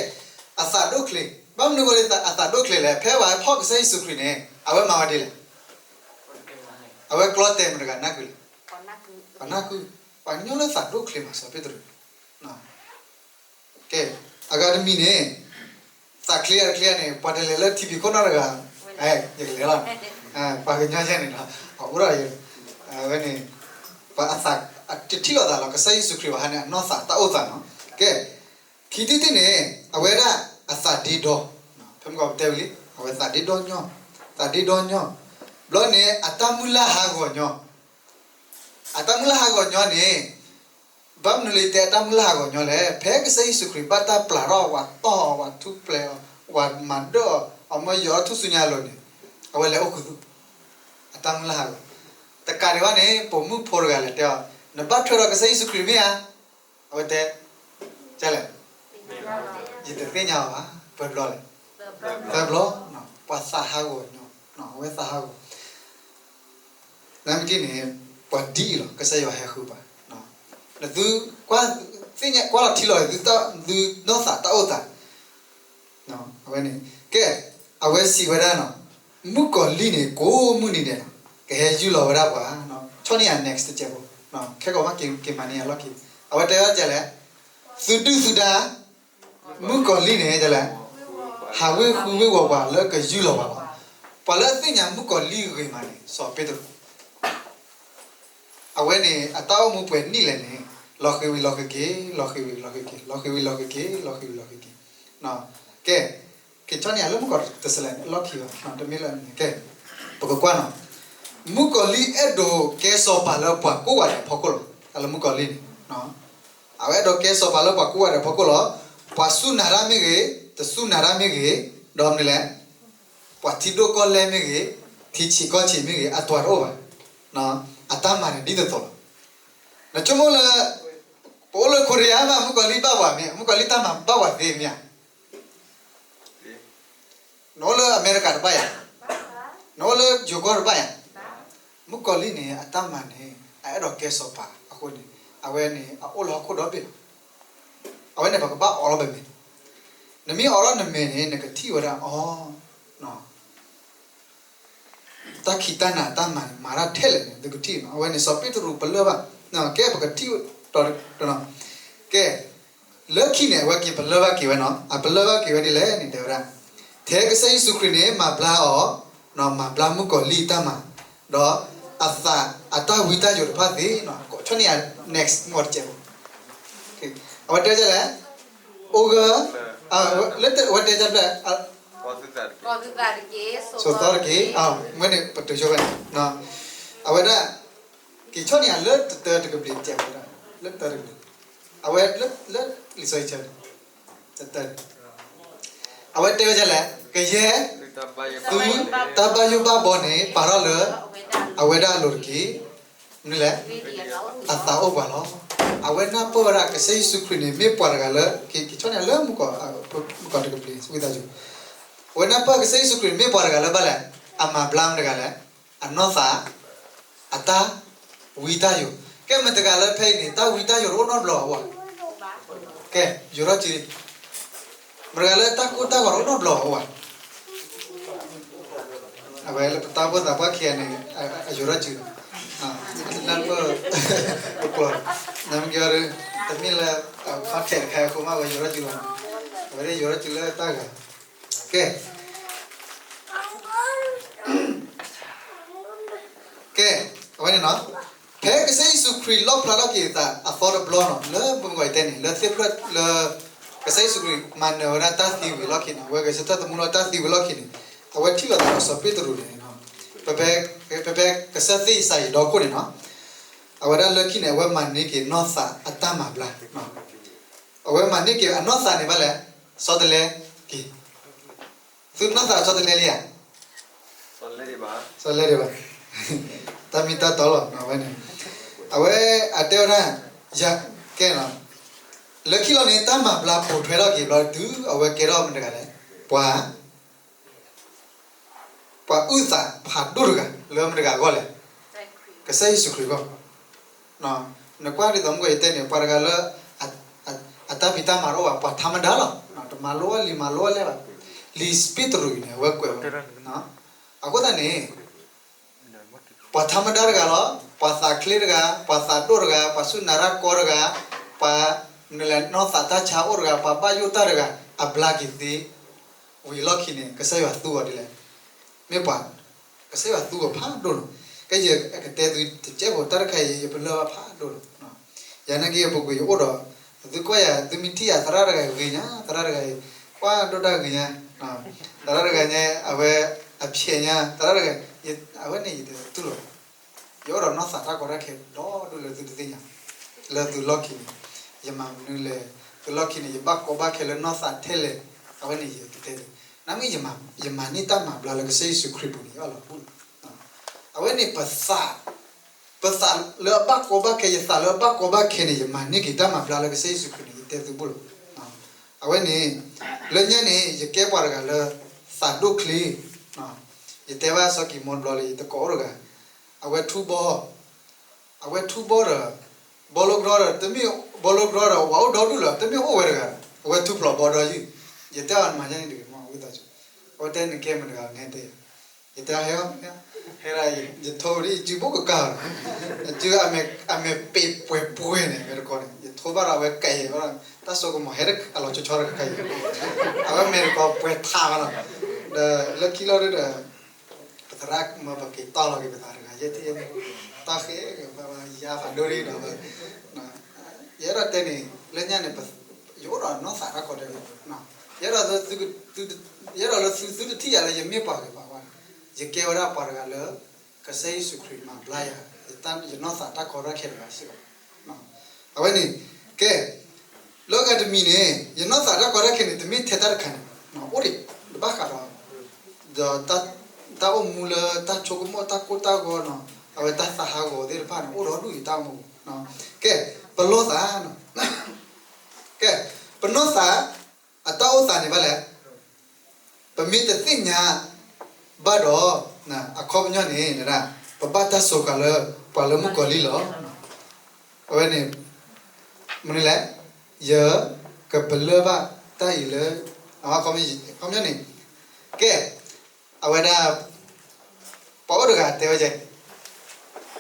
အသးဒိၣ်ချ့, ဘၣ်မနုၤအဃိလၢအသးဒိၣ်ချ့လဲၣ်, ဖဲပှၤဟဲဖီၣ်ကစၢ်ယ့ၣ်ၡူးခရံာ်န့ၣ် အဝဲမၤဝဲဒ်လဲၣ်, အဝဲကျီတဲာ်မတၤတဂၤနၢ်ကုလီၤ, ပှၤနၢ်ကု, ပှၤကညီလၢသးဒိၣ်ချ့မး စီၤပ့းတရူး ကဲ, အဂၤတမံၤန့ၣ် သးချ့အတချ့န့ၣ် ပှၤတလဲၤလၢထံဖံးခိၣ်နီတဂၤ, ယကလဲၤလီၤ, ပှၤကညီယဲန့ၣ်ဒီး အအိၣ်ဒီးယဲ, အဝဲန့ၣ် ပှၤအသးတထံၣ်လိာ်သးလီၤ ကစၢ်ယ့ၣ်ၡူးခရံာ်ဘၣ်ဟါန့ၣ် အနီၢ်သးတၢ်အိၣ်သးနီၤ, ကဲ, ခံထံၣ်တထံၣ်န့ၣ် အဝဲဒၣ်အသးဒ့ဒီ, ဖဲမုၢ်ကီၢ်ပတဲဝံၤလံ အဝဲသးဒ့ဒီညီ, သးဒ့ဒီညီ, ဘျီန့ၣ် အတၢ်မုၢ်လၢ်ဟးဂီၤညီ အတၢ်မုၢ်လၢ်ဟးဂီၤညီန့ၣ်, ဘၣ်မနုၤလၢယတဲအတၢ်မုၢ်လၢ်ဟးဂီၤညီလဲၣ်, ဖဲကစၢ်ယ့ၣ်ၡူးခရံာ်ဘၣ်တၢ်ပျၢ်ထီၣ် ပှၤတီၢ်အီၤ ပှၤထူၣ်ဖျဲးအီၤ ပှၤမၤဒၢၣ်အီၤ အမ့ၢ်ယီၤထူၣ်စုညါအလိၤန့ၣ်, အဝဲလဲၤအိၣ်ခူသူၣ်, အတၢ်မုၢ်လၢ်ဟးဂီၤ, တကးဒံးဘၣ်န့ၣ် ပိာ်မုၣ်ဖိတဂၤလဲၤတဲအီၤ, နဘၣ်ထွဲဒီးကစၢ်ယ့ၣ်ၡူးခရံာ်မ့ၢ်ဧါ, အဝဲတဲ, ကလဲၣ်, ယတသ့ၣ်ညါအီၤဘၣ်, ပှဲၤဘျီလဲၣ်, သၢဘျီ, ပှၤသးဟးဂီၤညီ, အဝဲသးဟးဂီၤ နမ့ၢ်ထံၣ်န့ၣ် ပှၤဒ်အံၤလီၤ ကစၢ်ယွၤဟဲဃုပှၤ, နသုကွၢ်, သ့ၣ်ညါကွၢ်လီၤထံလီၤ သုနီၢ်သးတၢ်အိၣ်သး, အဝဲန့ၣ်, ကဲ, အဝဲစံးဝဲဒၣ်နီၤ, မုၣ်ကီၤလံၢ်န့ၣ် ကိးမုၢ်နံၤဒဲးလီၤ, ကဟဲယူၢ်လီၤဝဲဒၣ်ပှၤ, ဆီၣ်န့ၢ်ယၤ next တစဲးဖိ, ခဲကိာ်မးက့ၤမၤန့ၢ်ယၤလီၢ်ခံ, အဝဲတဲဝဲဒၣ်လဲၣ်, သုဒုၣ်သုဒါ မုၣ်ကီၤလံၢ်န့ၣ်လဲၣ်, ဟးဝ့ၢ်ဃုဝ့ၢ်ဝီၤပှၤလၢကယူၢ်လီၤပှၤလီၤ. ပှၤလၢအသ့ၣ်ညါမုၣ်ကီၤလံၢ်ဂ့ၤမးန့ၣ် စီၤပ့းတရူး, အဝဲန့ၣ် အတၢ်အိၣ်မူပှဲၤနံၣ်လဲၣ်န့ၣ်, လီၤဃံၤဝံၤလီၤဃံၤက့ၤ, လီၤဃံၤဝံၤလီၤဃံၤက့ၤ, လီၤဃံၤဝံၤလီၤဃံၤက့ၤ, လီၤဃံၤဝံၤလီၤဃံၤက့ၤ, ကဲ, က့ၤဆီၣ်န့ၢ်ယၤလၢမုၣ်ကီၤတစဲးလဲၣ်န့ၣ် လီၢ်ခံဘၣ်, တမ့ၢ်လၢန့ၣ်, ကဲ, ပကကွၢ်နီၤ, မုၣ်ကီၤလံၢ်အဲၣ်ဒိးကဲစီၤပၤလၢပှၤကိးဂၤဒဲးအဖီခိၣ်လီၤ, တၢ်လၢမုၣ်ကီၤလံၢ်န့ၣ် အဝဲအဲၣ်ဒိးကဲစီၤပၤလၢပှၤကိးဂၤဒဲးအဖီခိၣ်လီၤ. ပှၤစူၢ်နာ်တၢ်မ့ၢ်ဂ့ၤ, တစူၢ်နာ်တၢ်မ့ၢ်ဂ့ၤ, ဒီးမနုၤလဲၣ်, ပှၤထံဒိၣ်ကီၢ်လဲၢ်မ့ၢ်ဂ့ၤ, ထံဆံးကီၢ်ဆံးမ့ၢ်ဂ့ၤ, အတၢ်တအိၣ်ဘၣ်. အတၢ်မၤန့ၣ်ဒ်သိးသိးလီၤ. နဆိကမိၣ်လၢ ပအိၣ်လၢခိရံယါမး မုၣ်ကီၤလံၢ်ဘၣ်ပှၤမ့ၢ်, မုၣ်ကီၤလံၢ်တၢ်မၤဘၣ်ပှၤသ့မ့ၢ်ဧါ. နအိၣ်လၢအမဲရကၤတဘၣ်ယၤ, နအိၣ်လၢယိၤကီၢ်တဘၣ်ယၤ, မုၣ်ကီၤလံၢ်န့ၣ် အတၢ်မၤန့ၣ် အအဲၣ်ဒိးကဲစီၤပၤအဃိန့ၣ်, အဝဲန့ၣ် အအိၣ်လၢဟီၣ်ခိၣ်ဒီဘ့ၣ်လီၤ. အဝဲန့ၣ် ပကဘၣ်အိးထီၣ်ပမဲာ်, နမ့ၢ်အိးထီၣ်နမဲာ်န့ၣ် နကထံၣ်ဝဲဒၣ်အီၤ တၢ်ခံးတၢ်နၤတၢ်မၤန့ၣ် မၤတၢ်ထဲလဲၣ်န့ၣ် သုကထံၣ်နီၤ. အဝဲန့ၣ် စီၤပ့းတရူးပလၢၢ်ဘၣ်, ကဲပကထံၣ်တနီၤ, ကဲ, လၢခံန့ၣ် အဝဲက့ၤပလၢၢ်ဘၣ်က့ၤဝဲနီၤ. အပလၢၢ်ဘၣ်က့ၤဝဲဒ်လဲၣ်န့ၣ် တဲဝဲဒၣ်, ထဲကစၢ်ယ့ၣ်ၡူးခရံာ်န့ၣ် မၤဘျါအီၤ, မၤဘျါမုၣ်ကီၤလံၢ်တၢ်မၤ, ဒီးအသးအတၢ်ဝံတၢ်ယိးတဖၣ်သ့နီၤ. ဆီၣ်န့ၢ်ယၤ next မီၢ်တစဲးဖိ အဝဲတဲဒ်လဲၣ်, အိၣ်ဂၢၢ်, လၢအဝဲတဲဒ်လဲၣ်, ဆိးသီတက့ၢ်, မ့ၢ်န့ၣ် ပတုၤဆိဖဲန့ၣ်, အဝဲဒၣ် က့ၤဆီၣ်န့ၢ်ယၤလၢတတၢတကဘျံးတစဲးဖိ, လၢတၢတကဘျံး, အဝဲလၢ လံာ်စီဆှံ, တတၢန့ၣ် အဝဲတဲဝဲဒ်လဲၣ်, ကယဲၢ် သုတၢ်ဘၣ်ယိၣ်ဘၣ်ဘီန့ၣ် ပာ်ထီၣ်လၢ အဝဲဒၣ်အလိၤတက့ၢ်. မနုၤလဲၣ်, အသးအိၣ်ပှၤလီၤ. အဝဲနၢ်ပၢၢ်ဝဲဒၣ် ကစၢ်ယ့ၣ်ၡူးခရံာ်န့ၣ် မ့ၢ်ပှၤတဂၤလၢ က့ၤဆီၣ်န့ၢ်လၢ မုၣ်ကီၤတကဘျံး ဝံသးစူၤ, အဝဲနၢ်ပၢၢ်ကစၢ်ယ့ၣ်ၡူးခရံာ်န့ၣ် မ့ၢ်ပှၤတဂၤလၢဘၣ်လဲၣ်, အမၤဘျါမတၤတဂၤလဲၣ်, အနီၢ်သး အတၢ်ဝံတၢ်ယိး, ကဲမတၤတဂၤလၢဖဲအံၤန့ၣ် တၢ်ဝံတၢ်ယိးတအိၣ်နီတဘျီဘၣ်, ကဲ ယိးထီၣ်စု, မတၤတဂၤလၢတၢ်ကိၢ်တၢ်ဂီၤတအိၣ်နီတဘျီဘၣ်, အဝဲလၢပတၢ်အိၣ်ဖှိၣ်သးပှၢ်ခံဂၤန့ၣ် အယိးထီၣ်စုလီၤ, လၢပ ပကျိာ်, နမ့ၢ်ကဲဒီး တမ့ၢ်လၢ contact တခါအဃိမး အဝဲယိးထီၣ်စုလီၤ, အဝဲဒၣ်ယိးထီၣ်စုလၢတၢ်ဂၤ, ကဲ ကဲ, အဝဲန့ၣ်နီၤ, ဖဲကစၢ်ယ့ၣ်ၡူးခရံာ်လီၣ်ဖျါထီၣ်က့ၤအသးအသီတဘျီနီၤ လၢပမ့ၢ်ကီးယတဲန့ၣ် လၢသ့ၣ်ဖျၢၣ်လၢ ကစၢ်ယ့ၣ်ၡူးခရံာ်မၤနၢၤဝဲဒၣ်တၢ်သံဝံၤအလီၢ်ခံန့ၣ် အဝဲဂဲၤဆၢထၢၣ်သမူလၢတၢ်သံဝံၤအလီၢ်ခံန့ၣ် အဝဲထံၣ်လိာ်သးဒီးစီၤပ့းတရူးန့ၣ်, ဖဲ ဖဲ ကစၢ်သ့ၣ်ယၡါယၤဒီခိၣ်န့ၣ်နီၤ, အဝဲဒၣ်လၢခံန့ၣ် အဝဲမၤန့ၢ်က့ၤနီၢ်သးအတၢ်မၤဘျါ, အဝဲမၤန့ၢ်က့ၤအနီၢ်သးန့ၣ်ဘၣ်လဲၣ်, ဆီတလဲက့ၤ, သုနီၢ်သးဆီတလဲလံဧါ, ဆီတလဲဒံးဘၣ်, တၢ်မ့ၢ်တၢ်တီလီၤဝဲန့ၣ်, အဝဲအတဲဝဲဒၣ်, ကဲ, လၢခံလီၤန့ၣ် တၢ်မၤဘျါပိာ်ထွဲထီၣ်က့ၤဘျီ တုၤအဝဲကဲထီၣ်မတၤတဂၤလဲၣ်, ပှၤ ပှၤအုၣ်သးဖးဒိၣ်တဂၤလၢမတၤတဂၤအဂီၢ်လဲၣ်, ကစၢ်ယ့ၣ်ၡူးခရံာ်အဂီၢ်, နကွၢ်ဒ်သိးမုၢ်ကီၢ်ယတဲန့ၣ် ပှၤတဂၤလၢ အတၢ်ဖံးတၢ်မၤတအိၣ်ဘၣ်, ပှၤထါမဒါလီၤ, တမၤလိအီၣ်လံၤမၤလိအီၣ်လဲၢ်ဘၣ်, လံာ်ပ့းတရူးန့ၣ် အဝဲကွဲးဝဲ, အဃိသတးန့ၣ် ပှၤထါမဒါတဂၤလီၤ, ပှၤသးချ့တဂၤ, ပှၤသးဒိၣ်တဂၤ, ပှၤဆူၣ်နၤရၢ်ကီတဂၤ, ပှၤမနုၤလဲၣ် နီၢ်သးတၢ်ဆါအိၣ်တဂၤ, ပှၤဘၣ်ယိၣ်တၢ်တဂၤ, အဘျါက့ၤသ့, ဝံၤလီၢ်ခံန့ၣ် ကစၢ်ယွၤသူအီၤဒ်လဲၣ်, မ့ၢ်ပှၤ, ကစၢ်ယွၤသူအီၤဖးဒိၣ်လီၤ, ကဲယကတဲသုတစဲးဖိ တၢ်တခါအံၤ ယပလၢၢ်ဘၣ်ဖးဒိၣ်လီၤ, ယၤနာ်က့အပူၤကွံာ်ယအိၣ်ဒီး, သုကွၢ်ယၤ သုမ့ၢ်ထံၣ်ယၤသရၣ်တဂၤဂ့ၤညါ, သရၣ်တဂၤအံၤ, ကွၢ်ဒိၣ်တၢ်ဂ့ၤညါ, သရၣ်တဂၤညါ အဝဲ, အဖျဲးညါ သရၣ်တဂၤ, အဝဲန့ၣ်ယတတူၢ်လိာ်ဘၣ်, ယအိၣ်ဒီးနီၢ်သးတၢ်ကီတၢ်ခဲဒီဒိၣ်လၢသုတသ့ၣ်ညါ, လၢသုလီၢ်ခံန့ၣ်, ယမၤမနုၤလဲၣ်, သုလီၢ်ခံန့ၣ် ယဘၣ်ကီဘၣ်ခဲလၢနီၢ်သးထဲလဲၣ်, အဝဲန့ၣ်ယကတဲသု, နမ့ၢ်, ယမၤန့ၢ်တၢ်မၤဘျါလၢကစၢ်ယ့ၣ်ၡူးခရံာ်ပူၤန့ၣ် ယအၢၣ်လီၤဘူၣ်လီၤ, အဝဲန့ၣ်ပသး ပသးလၢအဘၣ်ကီဘၣ်ခဲ, ယသးလၢအဘၣ်ကီဘၣ်ခဲန့ၣ် ယမၤန့ၢ်က့ၤတၢ်မၤဘျါလၢကစၢ်ယ့ၣ်ၡူးခရံာ်န့ၣ် ယတဲသုဘူၣ်လီၤ, အဝဲန့ၣ်, လၢညါန့ၣ် ယကဲပှၤတဂၤလၢ, သးဒိၣ်ချ့, ယတဲဘၣ်စီၤကံၤမိၢ်တဘျီလံ ယတကိးအိၣ်တဂၤ, အဝဲထူဘီ, အဝဲထူဘီဒီး, ဘီလိကရီဒီး တမ့ၢ်ဘီလိကရီဒီး ပှၤအိၣ်ဒီဒူၣ်လီၤ, တမ့ၢ်အိၣ်ဝဲတဂၤဒီး အဝဲထူဖျိးဘီဒီယုၢ်, ယတဲအီၤနမၤယဲန့ၣ်တဂ့ၤမး ဝံသးစူၤ, အဝဲတဲနကဲမတဂၤန့ၣ်တဲယၤ, ယတဲဟဲ, ဟဲဒၣ်ယထိဒီး ယစုဘိၣ်ကကါလီၤ, ယစု, အမဲာ်ပ့ၤပှဲၤပှဲၤန့ၣ် မဲာ်တကီန့ၣ် ယထိဘၣ်ဒီးအဝဲကဲယဲဘၣ်ဒီး တၢ်စိကမီၤဟဲအလီၤဆီဆီတခါအံၤ, အဝဲမဲာ်တကီပှဲၤထးဘၣ်လီၤ, ဒီးလၢခံလီၤဒီး ပသရၣ်မၢပက့ၤတီၢ်လီၤက့ၤပသးတဂၤယဲၢ်ထံၣ်, တီၢ်ဃဲ, ယါဖးဒိၣ်ဒံးဒီး, ယအဲၣ်ဒိးတဲန့ၣ် လၢညါန့ၣ်, ယအိၣ်ဒီးနီၢ်သးတၢ်ကီတၢ်ခဲ, ယအဲၣ်ဒိးလၢသုသုတထံၣ်ယၤလၢယမ့ၢ်ပှၤဂ့ၤပှၤဝါန့ၣ်, ယကဲဝဲဒၣ်ပှၤတဂၤလၢ, ကစၢ်ယ့ၣ်ၡူးခရံာ်မၤဘျါယၤ, ယနီၢ်သးတၢ်ကီတၢ်ခဲတဂၤစ့ၢ်ကီး, အဝဲန့ၣ်, ကဲ, လၢဂၤတမံၤန့ၣ် ယနီၢ်သးတၢ်ကီတၢ်ခဲန့ၣ် တမ့ၢ်ထဲတၢ်တခါန့ၣ်, အိၣ်ဒံး, တဘၣ်ဃးဒီး, ဒီးတၢ်အိၣ်မူလၢတၢ်ဆိကမိၣ်တၢ်ကိၢ်တၢ်ဂီၤနီၤ, အဝဲတၢ်သးဟးဂီၤသ့ၣ်တဖၣ်န့ၣ် အိၣ်ဒီးဒူၣ်ယတၢ်အိၣ်မူ, ကဲ, ပလီၢ်သး, ကဲ, ပနီၢ်သး, အတၢ်အိၣ်သးန့ၣ်ဘၣ်လဲၣ်, ပမ့ၢ်တသ့ၣ်ညါ, ဘၣ်ဒီး, အခီပညီန့ၣ်, ပဘၣ်တၢ်စိာ်ဃာ်လၢ, ပှၤလၢမုၣ်ကီၤလံၢ်လီၤ, အဝဲန့ၣ်, မနုၤလဲၣ်, ယ, ကပလၢၢ်ဘၣ်တၢ်အံၤလၢ, အခီပညီန့ၣ်, ကဲ, အဝဲဒၣ်, ပှၤအိၣ်တဂၤတဲဝဲကဲ,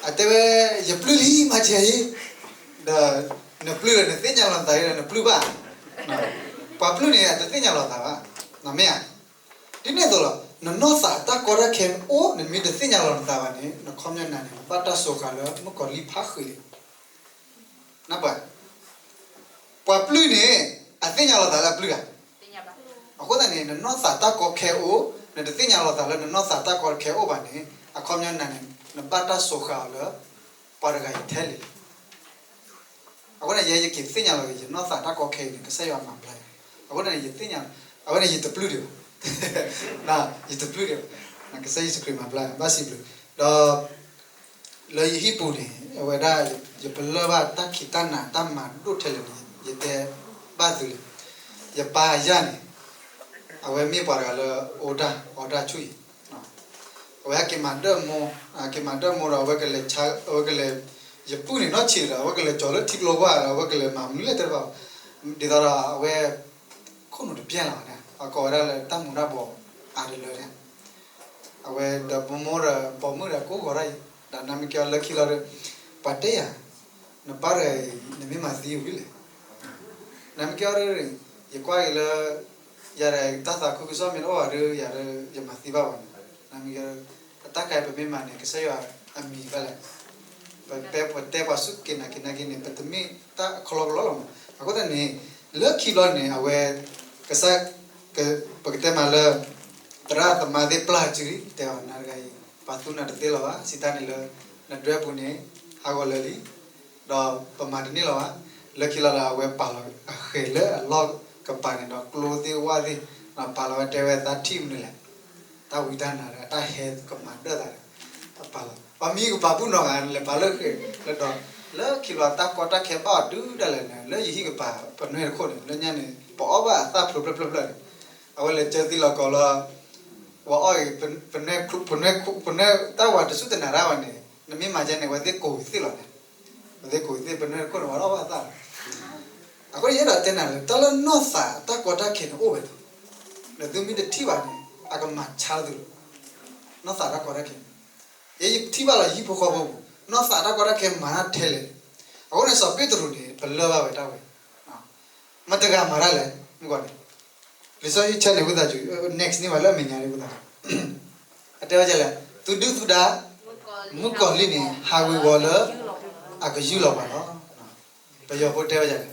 အတဲဝဲ, ယပျုၢ်လံမၤစၢၤအံၤ, ဒီး, နပျုၢ်ဒီးနသ့ၣ်ညါလီၤနသးဒီးနပျုၢ်ဘၣ်, ပှၤပျုၢ်န့ၣ် အတသ့ၣ်ညါလီၤသးဘၣ်, မ့ၢ်ဧါ, ဒ်န့ၣ်အသိးလီၤ, နနီၢ်သးတၢ်ကီတၢ်ခဲအိၣ် နမ့ၢ်တသ့ၣ်ညါလီၤနသးဘၣ်န့ၣ် နခီပညီနၤန့ၣ် နဘၣ်တၢ်စိာ်ဃာ်လၢမုၣ်ကီၤလံၢ်ဖးဃုာ်လံ နပှၤ, ပှၤပျုၢ်န့ၣ်, အသ့ၣ်ညါလီၤသးလၢအပျုၢ်ဧါ, အဃိသတးန့ၣ် နနီၢ်သးတၢ်ကီခဲအိၣ်, နတသ့ၣ်ညါလီၤသးလၢနနီၢ်သးတၢ်ကီခဲအိၣ်ဘၣ်န့ၣ် အခီပညီနၤန့ၣ် နဘၣ်တၢ်စိာ်ဃာ်အီၤလၢ, ပှၤတဂၤအံၤထဲလဲၣ်လံ အဃိန့ၣ် ယဲယက့ၤသ့ၣ်ညါလီၤက့ၤ ယနီၢ်သးတၢ်ကီခဲအံၤန့ၣ် ကစၢ်ယွၤမၤဘျါယၤ, အဃိန့ၣ် ယသ့ၣ်ညါ, အဝဲန့ၣ်ယတပျုၢ်ဒံးဘၣ်, ယတပျုၢ်ဒံးဘၣ်, ကစၢ်ယ့ၣ်ၡူးခရံာ်မၤဘျါယၤ ဘၣ်စံးဘျုး, ဒီး လၢယဟံၣ်ပူၤန့ၣ် အဝဲဒၣ် ယပလၢၢ်ဘၣ်တၢ်ခံးတၢ်နၤတၢ်မၤဒိၣ်ထဲလဲၣ်န့ၣ် ယတဲဘၣ်သုလံ, ယပၢ်ယၢ်န့ၣ်, အဝဲမ့ၢ်ပှၤတဂၤလၢအိၣ်တၢ်အီတၢ်ဆူၣ်အံၤ, အဝဲဟဲက့ၤမၤဒၢၣ်မိၢ်, က့ၤမၤဒၢၣ်မိၢ်ဒီး အဝဲကလဲၤ, အဝဲကလဲၤ, ယပုၢ်န့ၣ်နီၢ်ဆံးဒီး အဝဲကလဲၤကၠီၤလၢထံကျိဝါဒီး အဝဲကလဲၤမၤမနုၤလဲၣ်တဲတဘၣ်, ဒ်သိးဒီးအဝဲ, ခိၣ်နူာ်တပျဲၢ်လီၤန့ၣ် အကိးဝဲဒၣ်လၢတၢ်မူၤတၢ်ဘှီးအါတလၢန့ၣ် အဝဲဒီးမိၢ်ဒီးပိာ်မုၣ်ဒီး ကိးဂီၤဒၣ်အံၤ, ဒီးနမ့ၢ်ကဲအီၤလၢခံလီၤဒီး, ပှၤတဲယၤ, နပၢ်တဂၤအံၤ နမ့ၢ်မၤသံဝံၤလဲၣ်, နမ့ၢ်ကဲအီၤဒီး, ယကွၢ်က့ၤလၢ, ယၤဒီး တၢ်သးခုကစီၣ်မ့ၢ်တအိၣ်ဘၣ်ဒီး ယၤဒီး ယမၤသံဘၣ်ဘၣ်န့ၣ်, နမ့ၢ်ကဲ, အတၢ်ခါအံၤပမ့ၢ်မၤန့ၣ် ကစၢ်ယွၤအမံၤဘၣ်လဲၣ် ပတဲပှၤစူၢ်က့ၤနာ်က့ၤနာ်က့ၤန့ၣ် ပတမ့ၢ်တၢ်ခီလီကလီလီၤမး. အဃိသတးန့ၣ်, လၢခံဘျီန့ၣ် အဝဲ, ကစၢ်, ပကတဲမးလၢ, သရၣ်သမါသ့ၣ်ပျၢ်စုလံ တဲအီၤနၤတဂၤအံၤ, ပှၤသူနၤတသ့လီၤဘၣ်, စံးတၢ်န့ၣ်လၢ နဒွဲပူၤန့ၣ် ဟးဂီၤလၢာ်လံ, ဒီးပမၤတန့ၢ်လီၤဘၣ်. လၢခံလီၤဒီး အဝဲပာ်လီၤအဃဲၤလၢအလီၢ်ကပၤန့ၣ်ဒီး ကျိသ့ၣ်ဝၣ်သ့ၣ်, ပာ်လီၤဝဲတဲဝဲသးထံၣ်မနုၤလဲၣ်, တၢ်ဝံတၢ်နါဒီး တၢ်ဟဲကမၤဒၢၣ်သးဒီး ပာ်လီၤ. ပှၤမံကပၤဘူၣ်နီၢ်ဂၤလဲၤပာ်လၢဃဲၤလၢဒီး လၢခံလီၤတၢ်ကီတၢ်ခဲဘၣ်အီၤဒုးဒၣ်လဲာ်န့ၣ် လၢယဟံၣ်ကပၤ ပနွဲၢ်တခိၣ်န့ၣ် လၢညါန့ၣ် ပအီၣ်ဘၣ်အသၣ်ဖျိဖျၢၣ်ဖျၢၣ်ဖျၢၣ်န့ၣ်, အဝဲလဲၤကၢသံလီၤကီးလီၤ ပှၤအီၣ်ဂ့ၤ ပနွဲၢ်တၢ်ဝၤတစူၢ်တနာ်တၢ်ဝဲန့ၣ် နမ့ၢ်မၤကဲန့ၣ် အဝဲသ့ၣ်ကိးဂ့ၤသ့ၣ်လီၤန့ၣ်, အဝဲသ့ၣ်ကိးဂ့ၤသ့ၣ် ပနွဲၢ်တခိၣ်န့ၣ် ပှၤအီၣ်ဘၣ်အသၣ်လီၤ. အဃိန့ၣ် ယအဲၣ်ဒိးတဲနၤလၢ တၢ်လၢနီၢ်သးအတၢ်ကီတၢ်ခဲန့ၣ်အိၣ်ဝဲလီၤ. နသုမ့ၢ်တထံၣ်ဘၣ်န့ၣ် အကမၤဆါလၢသုလီၤ. နီၢ်သးတၢ်ကီတၢ်ခဲန့ၣ် ယဲယထံၣ်ဘၣ်လီၤ ယဟံၣ်ဖိဃီဖိပူၤ နီၢ်သးတၢ်ကီတၢ်ခဲမၤတၢ်ထဲလဲၣ်န့ၣ်, အဃိန့ၣ် စီၤပ့းတရူးန့ၣ် ပလၢၢ်ဘၣ်ဝဲဒၣ်ဝဲ, မတၤတဂၤမၤတၢ်လဲၣ် မုၣ်ကီၤန့ၣ်, လံာ်စီဆှံဆၢန့ၣ် ဝံသးစူၤ next န့ၢ်ဝဲလၢအမဲာ်ညါဒ်ဝံသးစူၤ, အတဲဝဲဒ်လဲၣ်, သုဒုၣ်သုဒါ မုၣ်ကီၤလံၢ်န့ၣ် ဟးဝ့ၤဝီၤလၢ အကယူၢ်လီၤပှၤလီၤ. ပယီၤဖိတဲဝဲဒ်လဲၣ်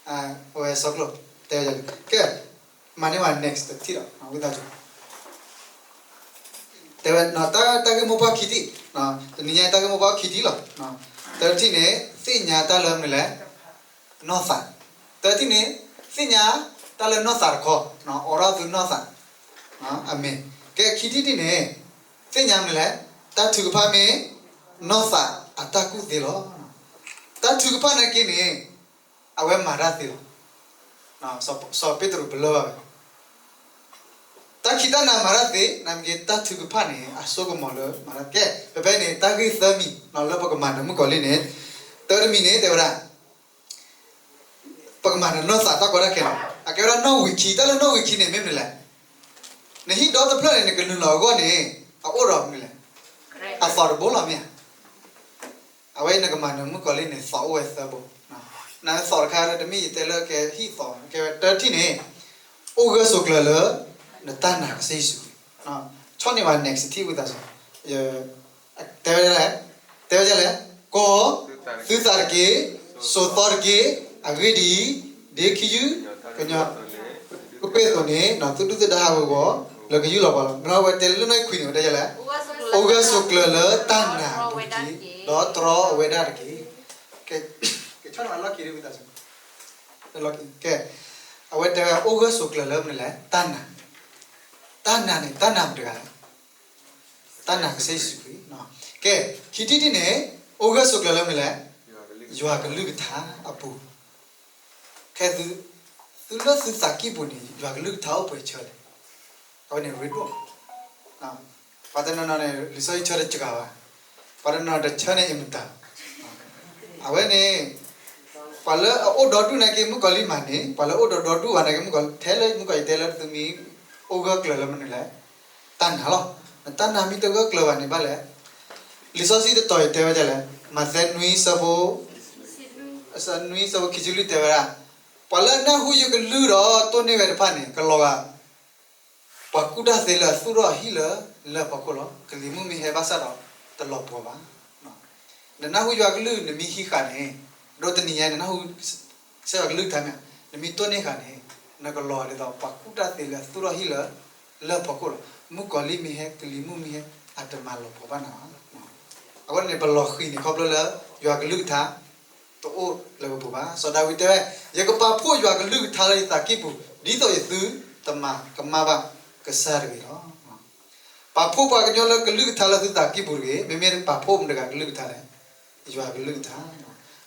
အဝဲစီကျိၣ် တဲဝဲဒ်လဲၣ်, ကဲ, မၤန့ၢ်ဝဲ next တထံၣ်ဒီး ဝံသးစူၤ, တဲဝဲ တၢ်ဂ့ၢ်မိၢ်ပှၢ်ခံထံၣ်, တနံၤညါတၢ်ဂ့ၢ်မိၢ်ပှၢ်အိၣ်ခံထံၣ်လီၤ. တထံၣ်န့ၣ် သ့ၣ်ညါတၢ်လၢမနုၤလဲၣ်, နီၢ်သး, တထံၣ်န့ၣ် သ့ၣ်ညါတၢ်လၢနီၢ်သးတခီ, အိးထီၣ်သုနီၢ်သး, အမဲာ်, ကဲ ခံထံၣ်တထံၣ်န့ၣ် သ့ၣ်ညါမနုၤလဲၣ်, တၢ်ထုကဖၣ်မ့ၢ် နီၢ်သးအတၢ်ကူၣ်သ့လီၤ. တၢ်ထုကဖၣ်နာ်က့န့ၣ် အဝဲမၤတၢ်သ့လီၤ. စီၤပ့းတရူးပလၢၢ်ဘၣ်ဝဲ, တၢ်ခံးတၢ်နၤမၤတၢ်သ့, နာ်က့တၢ်ထုကဖၣ်န့ၣ် အစိကမီၤလၢမၤတၢ်သ့. ကဲ ဖဲဖဲန့ၣ် တၢ်ဂ့ၢ်သၢမံၤ လၢပကမၤနၢၤမုၣ်ကီၤလံၢ်န့ၣ်, တၢ်တမံၤန့ၣ် တဲဝဲဒၣ် ပကမၤနၢၤနီၢ်သးတၢ်ကီတၢ်ခဲန့ၣ် အကဲဝဲဒၣ်နီၣ်ဝံာ်ခံ, တၢ်လၢနီၣ်ဝံာ်ခံန့ၣ် မ့ၢ်မနုၤလဲၣ်, နဟံၣ်ဒီတဖျၢၣ်န့ၣ် နကနုာ်လီၤအဂီၢ်န့ၣ် အအိၣ်ဒီးမနုၤလဲၣ်, အသီတဘိလီၤမ့ၢ်ဧါ. အဝဲနကမၤနၢၤမုၣ်ကီၤလံၢ်န့ၣ် သီအိၣ်ဝဲသၢဘိ, နသီတခါဒီး တမ့ၢ်ယတဲလၢကဲဟံၣ်သီ, ကဲဝဲတၢ်တထံၣ်န့ၣ် အိၣ်ဂၢၢ်ဆိးကျၢၤလၢ နတၢ်နာ်ကစၢ်ယ့ၣ်ၡူးခရံာ်, ဆီၣ်န့ၢ်ဝဲ next ထံၣ်ဝံသးစူၤ, တဲဝဲဒ်လဲၣ်, တဲဝဲဒ်လဲၣ်, ကီၢ်သုသးတက့ၢ်, စိာ်သီတက့ၢ်, အဂ့ၢ်ဒ်အံၤ, ဒ်ခ့ယုၢ်ကညီ ကပ့ၢ်အသိးန့ၣ် သုဒုၣ်သုဒါဟးဝ့ၤဝီၤ လၢကယူၢ်လီၤပှၤလီၤ. မ့ၢ်ဝဲတဲလၢနီၣ်ခွံန့ၣ် ဝဲတဲဒ်လဲၣ်, အိၣ်ဂၢၢ်ဆိးကျၢၤလၢတၢ်နာ်အပူၤတက့ၢ်, ဒီးတြီအဝဲဒၣ်တက့ၢ်. ကဲ, ကဲဆီၣ်န့ၢ်ဝဲလီၢ်ခံဒ်ဝံသးစူၤ, ကဲ, အဝဲတဲဝဲအိၣ်ဂၢၢ်ဆိးကျၢၤလၢမနုၤလဲၣ်, တၢ်နာ်, တၢ်နာ်န့ၣ် တၢ်နာ်မတၤတဂၤလဲၣ်, တၢ်နာ်ကစၢ်ယ့ၣ်ၡူးခရံာ်. ကဲ, ခံထံၣ်တထံၣ်န့ၣ် အိၣ်ဂၢၢ်ဆိးကျၢၤလၢမနုၤလဲၣ်, ယွၤကလုၢ်ကထါအပူၤ. ခဲ, သုလၢသုသးကံၢ်ပူၤန့ၣ် ယွၤကလုၢ်ကထါအိၣ်ပှဲၤဆၢလဲၣ်. အဝဲန့ၣ် ရ့ဒိၣ်, ပှၤတနီၤနီၤန့ၣ် လံာ်စီဆှံဆၢတစှၤဘၣ်, ပှၤတနီၤနီၤတဆၢန့ၣ်အမတၤ, အဝဲန့ၣ် ပှၤလၢအအိၣ်ဒီဒူၣ်နာ်က့ မုၣ်ကီၤလံၢ်မးန့ၣ် ပှၤလၢအိၣ်ဒီဒူၣ်ဘၣ်နာ်က့ မုၣ်ကီၤထဲလၢမုၣ်ကီၤယတဲလၢသုမ့ၢ်အိၣ်ဂၢၢ်ကျၢၤလၢမနုၤလဲၣ်, တၢ်နာ်လီၤ. နတၢ်နာ်မ့ၢ်တဂၢၢ်ကျၢၤဘၣ်န့ၣ်ဘၣ်လဲၣ်. လံာ်စီဆှံတတီၤအံၤတဲဝဲဒ်လဲၣ်, မးသဲနွံဆၢဖိ, နွံဆၢဖိခံဆံလွံၢ်တဲဝဲဒၣ်, ပှၤလၢအနၢ်ဟူယကလုၢ်ဒီးတိၢ်န့ၢ်ဝဲတဖၣ်န့ၣ် ကလီၤဂာ် ပှၤကူၣ်တၢ်သ့လၢအသူၣ်ထီၣ်အဟံၣ်လၢလၢၢ်ဖီခိၣ်လီၤ. ကလံၤမုၢ်မ့ၢ်ဟဲဘၣ်ဆၣ်ဒီးတလီၤပှီၤဘၣ်. နနၢ်ဟူယွၤကလုၢ် နမ့ၢ်ဟံးဃာ်န့ၣ်, ဒီးတနံၤညါနနၢ်ဟူ ကစၢ်ယွၤကလုၢ်ကထါမ့ၢ်ဧါ, နမ့ၢ်တိၢ်န့ၢ်ဃာ်န့ၣ်, နကလီၤဂာ်ဒ်သိးပှၤကူၣ်တၢ်သ့လၢအသူၣ်ထီၣ်ဟံၣ်လၢလၢၢ်ဖီခိၣ်လီၤ. မုၣ်ကီၤလံၢ်မ့ၢ်ဟဲ ကလံၤမုၢ်မ့ၢ်ဟဲ အတမၤလီၤပှီၤဘၣ်နၤဘၣ်. အဃိန့ၣ် ပလီၤဃံၤန့ၣ် ခီဖျိလၢယွၤကလုၢ်ကထါ တအိၣ်လၢပပူၤဘၣ်. စီၤဒၤဝံးတဲဝဲ, ယကပာ်ဖှိၣ်ယွၤကလုၢ်ကထါလၢယသးကံၢ်ပူၤ ဒ်သိးယသုတမၤကမၣ်ဘၣ်ကစၢ်တဂ့ၤလီၤ. ပာ်ဖှိၣ်ပှၤကညီလၢကလုၢ်ကထါလၢသုသးကံၢ်ပူၤတဂ့ၤ. မ့မ့ၢ်ပာ်ဖှိၣ်မတၤတဂၤကလုၢ်ကထါလဲၣ်, ယွၤကလုၢ်ကထါ.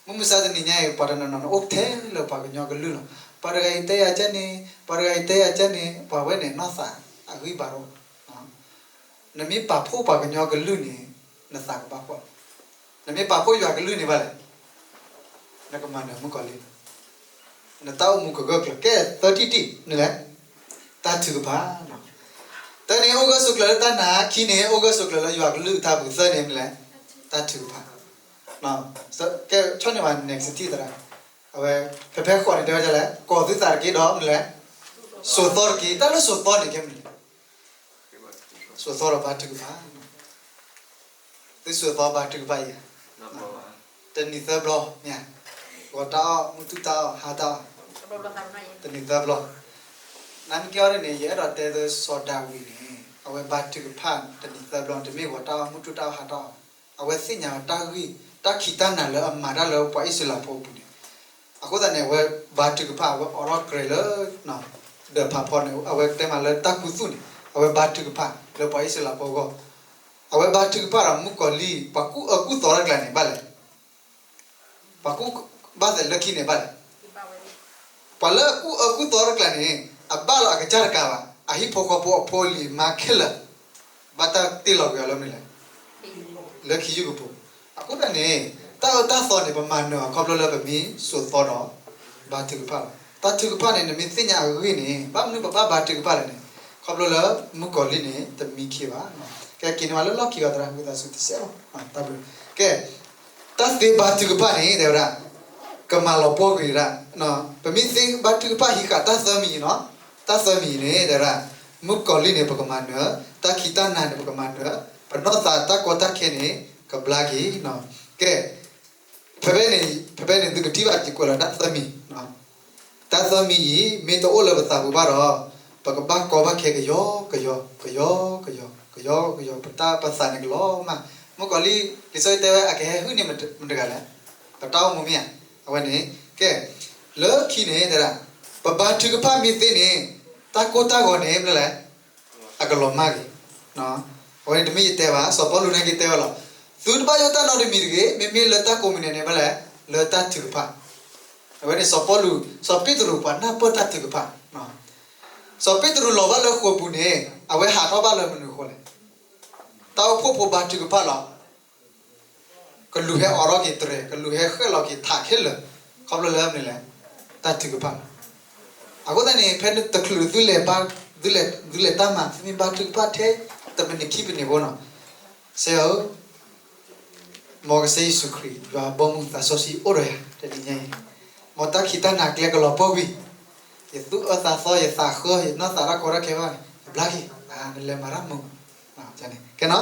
မုၢ်မဆါတနံၤညါအံၤ ပှၤတနီၤနီၤန့ၣ် အိၣ်ထဲလၢပှၤကညီကလုၢ်လီၤ. ပှၤတဂၤအံၤတဲယၤကဲန့ၣ်, ပှၤတဂၤအံၤတဲယၤကဲန့ၣ်, ပှၤဝဲန့ၣ်နီၢ်သးအဂံၢ်ဘါတအိၣ်. နမ့ၢ်ပာ်ဖှိၣ်ပှၤကညီကလုၢ်န့ၣ် နသးကဘၣ်ဖှီၣ်လီၤ. နမ့ၢ်ပာ်ဖှိၣ်ယွၤကလုၢ်န့ၣ်ဘၣ်လဲၣ်, နကမၤနၢၤမုၣ်ကီၤလံၢ်လီၤ. နတၢ်အိၣ်မူကဂၢၢ်ကျၢၤ. ကဲ သၢထံၣ်တထံၣ်န့ၣ်လဲၣ်, တၢ်ထုကဖၣ်. တၢ်န့ၣ် အိၣ်ဂၢၢ်ဆိးကျၢၤလၢတၢ်နာ်, ခံန့ၣ် အိၣ်ဂၢၢ်ဆိးကျၢၤလၢယွၤကလုၢ်ကထါပူၤ, သၢန့ၣ်မနုၤလဲၣ်, တၢ်ထုကဖၣ်. ကဲ ဆီၣ်န့ၢ်ဝဲ next ထံၣ်သရၣ်, အဝဲ ဖဲဖဲဃိးန့ၣ် တဲဝဲဒ်လဲၣ်, ကိးသုသးတက့ၢ်ဒီးမနုၤလဲၣ်, စိာ်သီတက့ၢ်. တၢ်လၢစိာ်သီန့ၣ် ကဲမနုၤလဲၣ်, စိာ်သီဒီးဘါထုကဖၣ်. သုစိာ်သီဘါထုကဖၣ်ယၤ, တနံၤသၢဘျီ, မ့ၢ်ဧါ, ဂီၤတၢ်အီၣ်, မုၢ်တူၢ်တၢ်အီၣ်, ဟါတၢ်အီၣ်, တနံၤသၢဘျီ. နမ့ၢ်ကဲအီၤဒ်န့ၣ် ယအဲၣ်ဒိးတဲသု စီၤဒၤဝံးန့ၣ် အဝဲဘါထုကဖၣ်တနံၤသၢဘျီ တမ့ၢ်ဂီၤတၢ်အီၣ် မုၢ်ထူၣ်တၢ်အီၣ် ဟါတၢ်အီၣ်ဘၣ်. အဝဲသ့ၣ်ညါတၢ်ဂ့ၢ် တၢ်ခံးတၢ်နၤလၢအမၤတၢ်လၢပှၤအံၣ်စရ့လးဖိအပူၤန့ၣ်, အဃိသတးန့ၣ် အဝဲဘါထုကဖၣ် အဝဲအိးထီၣ်ကြဲးလၢ ဒၢးဖးဖီန့ၣ် အဝဲတဲမးလၢတၢ်ခူသူၣ်န့ၣ် အဝဲဘါထုကဖၣ်လၢပှၤအံၣ်စရ့လးဖိအဂီၢ်. အဝဲဘါထုကဖၣ်ဒီးမုၣ်ကီၤလံၢ် ပှၤကူၣ်အၢကူၣ်သီတကျါန့ၣ် ဘၣ်လဲၣ်. ပှၤကူၣ်ဘၣ်သးလၢခံန့ၣ်ဘၣ်လဲၣ်. ပှၤလၢအကူၣ်အၢကူၣ်သီတကျါန့ၣ် အဘၣ်လီၤအကစၢ်တကးဘၣ်, အဟံၣ်ဖိဃီဖိအဖိအလံၤအမါခဲလၢာ် ဘၣ်တၢ်တ့ၢ်လီၤကွံာ်အီၤလၢမနုၤလဲၣ်, လၢခ့ယုၢ်ကပူၤ. အဃိသတးန့ၣ် တၢ်အၢတၢ်သီန့ၣ် ပမၤနၢၤအီၤခီဖျိလၢပမ့ၢ်စိာ်သီဒီး ဘါထုကဖၣ်လီၤ. တၢ်ထုကဖၣ်န့ၣ် နမ့ၢ်သ့ၣ်ညါအဂ့ၢ်န့ၣ် ဘၣ်မနုၤပဘၣ်ဘါထုကဖၣ်လဲၣ်န့ၣ် ခီဖျိလၢမုၣ်ကီၤလံၢ်န့ၣ် တမံခ့ဘၣ်. ကဲက့ၤန့ၢ်ဝဲလၢလီၢ်ခံဂၤသရၣ် ဝံသးစူၤတစဲးဖိ တၢ်ဘျုး. ကဲ တၢ်သ့ဘါထုကဖၣ်န့ၣ် တဲဝဲဒၣ် ကမၤလီၤပှီၢ်ကွံာ်ဒၣ်, ပမ့ၢ်သ့ဘါထုကဖၣ်ဟံးဃာ်တၢ်သၢမံၤအံၤနီၤ, တၢ်သၢမံၤအံၤန့ၣ် တဲဝဲဒၣ် မုၣ်ကီၤလံၢ်န့ၣ် ပကမၤနၢၤ, တၢ်ခံးတၢ်နၤန့ၣ် ပကမၤနၢၤ, ပနီၢ်သးတၢ်ကီတၢ်ခဲန့ၣ် ကဘျါက့ၤ. ကဲ ဖဲဖဲန့ၣ် ဖဲဖဲန့ၣ် သုကထံၣ်ဘၣ် ယကွဲးလီၤတၢ်သၢမံၤ တၢ်သၢမံၤအံၤ မ့ၢ်တအိၣ်လၢပသးပူၤဘၣ်ဒီး ပကဘၣ်ကီဘၣ်ခဲကယီကယီ ကယီကယီ ကယီကယီ ပတၢ်ပသးန့ၣ်ကလီၤမၢ်. မုၣ်ကီၤလံၢ် လံာ်စီဆှံတဲဝဲ အကဟဲဟုၣ်န့ၢ်မတၤတဂၤလဲၣ်, ပတၢ်အိၣ်မူမ့ၢ်ဧါ. အဝဲန့ၣ် ကဲ လၢခံန့ၣ်တဲဒၣ် ပဘါထုကဖၣ်မ့ၢ်သ့န့ၣ် တၢ်ကိၢ်တၢ်ဂီၤန့ၣ် မနုၤလဲၣ် အကလီၤမၢ်က့ၤ. အဝဲန့ၣ်တမ့ၢ်ယတဲဘၣ်, စီၤပီလူးနာ်က့ၤတဲဝဲလီၤ. သုတဘၣ်ယိၣ်တၢ်နီတမံၤတဂ့ၤ, မ့မ့ၢ်လၢတၢ်ကိးမံၤဒဲးန့ၣ် မနုၤလဲၣ်, လၢတၢ်ထုကဖၣ်. အဝဲန့ၣ်စီၤပီလူး, စီၤပ့းတရူးပှၤနၢ်ပၢၢ်တၢ်ထုကဖၣ်. စီၤပ့းတရူးလီၤဘၣ်လၢဃိာ်ပူၤန့ၣ် အဝဲဟးထီၣ်ဘၣ်လၢမနုၤအဃိလဲၣ်. တၢ်အိၣ်ဖှိၣ်ဖိဘါထုကဖၣ်လီၤ. ကလူးဟဲအိးထီၣ်က့ၤတြဲၤ, ကလူးဟဲဃဲၣ်လီၤက့ၤထးခဲလၢာ်, ခီဖျိလၢမနုၤလဲၣ်, တၢ်ထုကဖၣ်လီၤ. အဃိသတးန့ၣ် ဖဲနတချုးသုလဲၤဘါ, သုလဲၤ, သုလဲၤတၢ်မၤ သုမ့ၢ်ဘါထုကဖၣ်ထဲတမံးနံးခံမံးနံးဖိနီၤ, ကစၢ်ယွၤဧၢ, မ်ကစၢ်ယ့ၣ်ၡူးခရံာ် ယွၤအဘီအမုၢ်သးစီဆှံအိၣ်ဒီးယၤ တနံၤညါအံၤ, မ်တၢ်ခံးတၢ်နၤကျဲကလီၤပှီၢ်ကွံာ်, ယသူၣ်အၢသးသီ ယသးဃၢ ယနီၢ်သးတၢ်ကီတၢ်ခဲဘၣ်န့ၣ် ယဘျါက့ၤ, နလဲၤမၤတၢ်မုာ်, ကဲနီၤ,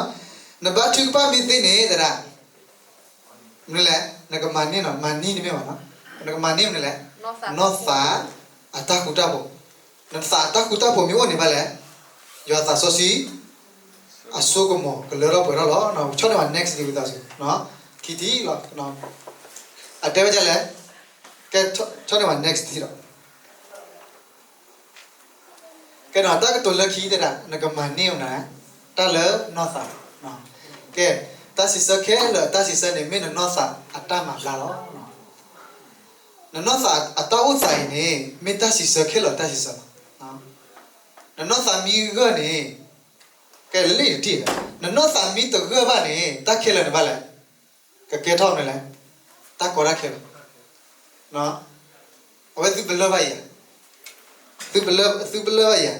နဘါထုကဖၣ်မ့ၢ်သ့န့ၣ် သရၣ် မနုၤလဲၣ်, နကမၤန့ၢ်နီၤ, မၤန့ၢ်တမ့ၢ်ဘၣ်နီၤ, နကမၤန့ၢ်မနုၤလဲၣ်, နီၢ်သးအတၢ်ဃူတၢ်ဖိး, နသးအတၢ်ဃူတၢ်ဖိးမ့ၢ်အိၣ်န့ၣ်ဘၣ်လဲၣ်, ယွၤသးစီဆှံ အစိကမီၤကလၢထီၣ်ပှဲၤထီၣ်လီၤ. ဆီၣ်န့ၢ်ဝဲ next ဒံးဝံသးစူၤ, ခံထံၣ်လီၤ. အတဲဝဲဒ်လဲၣ်, ကဲ, ဆီၣ်န့ၢ်ဝဲ next ထံၣ်ဒီး ကဲနီၤ, တၢ်ကတိၤလၢခံတဲဒၣ် နကမၤန့ၢ်အီၤနၤ, တၢ်လၢနီၢ်သး, ကဲ, တၢ်စံးဆၢခဲလၢာ် တၢ်စံးဆၢန့ၣ် မ့ၢ်နနီၢ်သးအတၢ်မၤဘျါလီၤ. နနီၢ်သးအတၢ်အိၣ်သးအံၤန့ၣ် မ့ၢ်တၢ်စံးဆၢခဲလၢာ်တၢ်စံးဆၢလီၤ. နနီၢ်သးမ့ၢ်ဂၢၢ်န့ၣ်, ကဲလံတထံၣ်, နနီၢ်သးမ့ၢ်တဂၢၢ်ဘၣ်န့ၣ် တၢ်ခဲလၢာ်န့ၣ်ဘၣ်လဲၣ်, ကကဲထီၣ်မနုၤလဲၣ်, တၢ်ကီတၢ်ခဲလီၤ. အဝဲသုပလၢၢ်ဘၣ်ယၤ, သုပလၢၢ်, သုပလၢၢ်ဘၣ်ယၤ,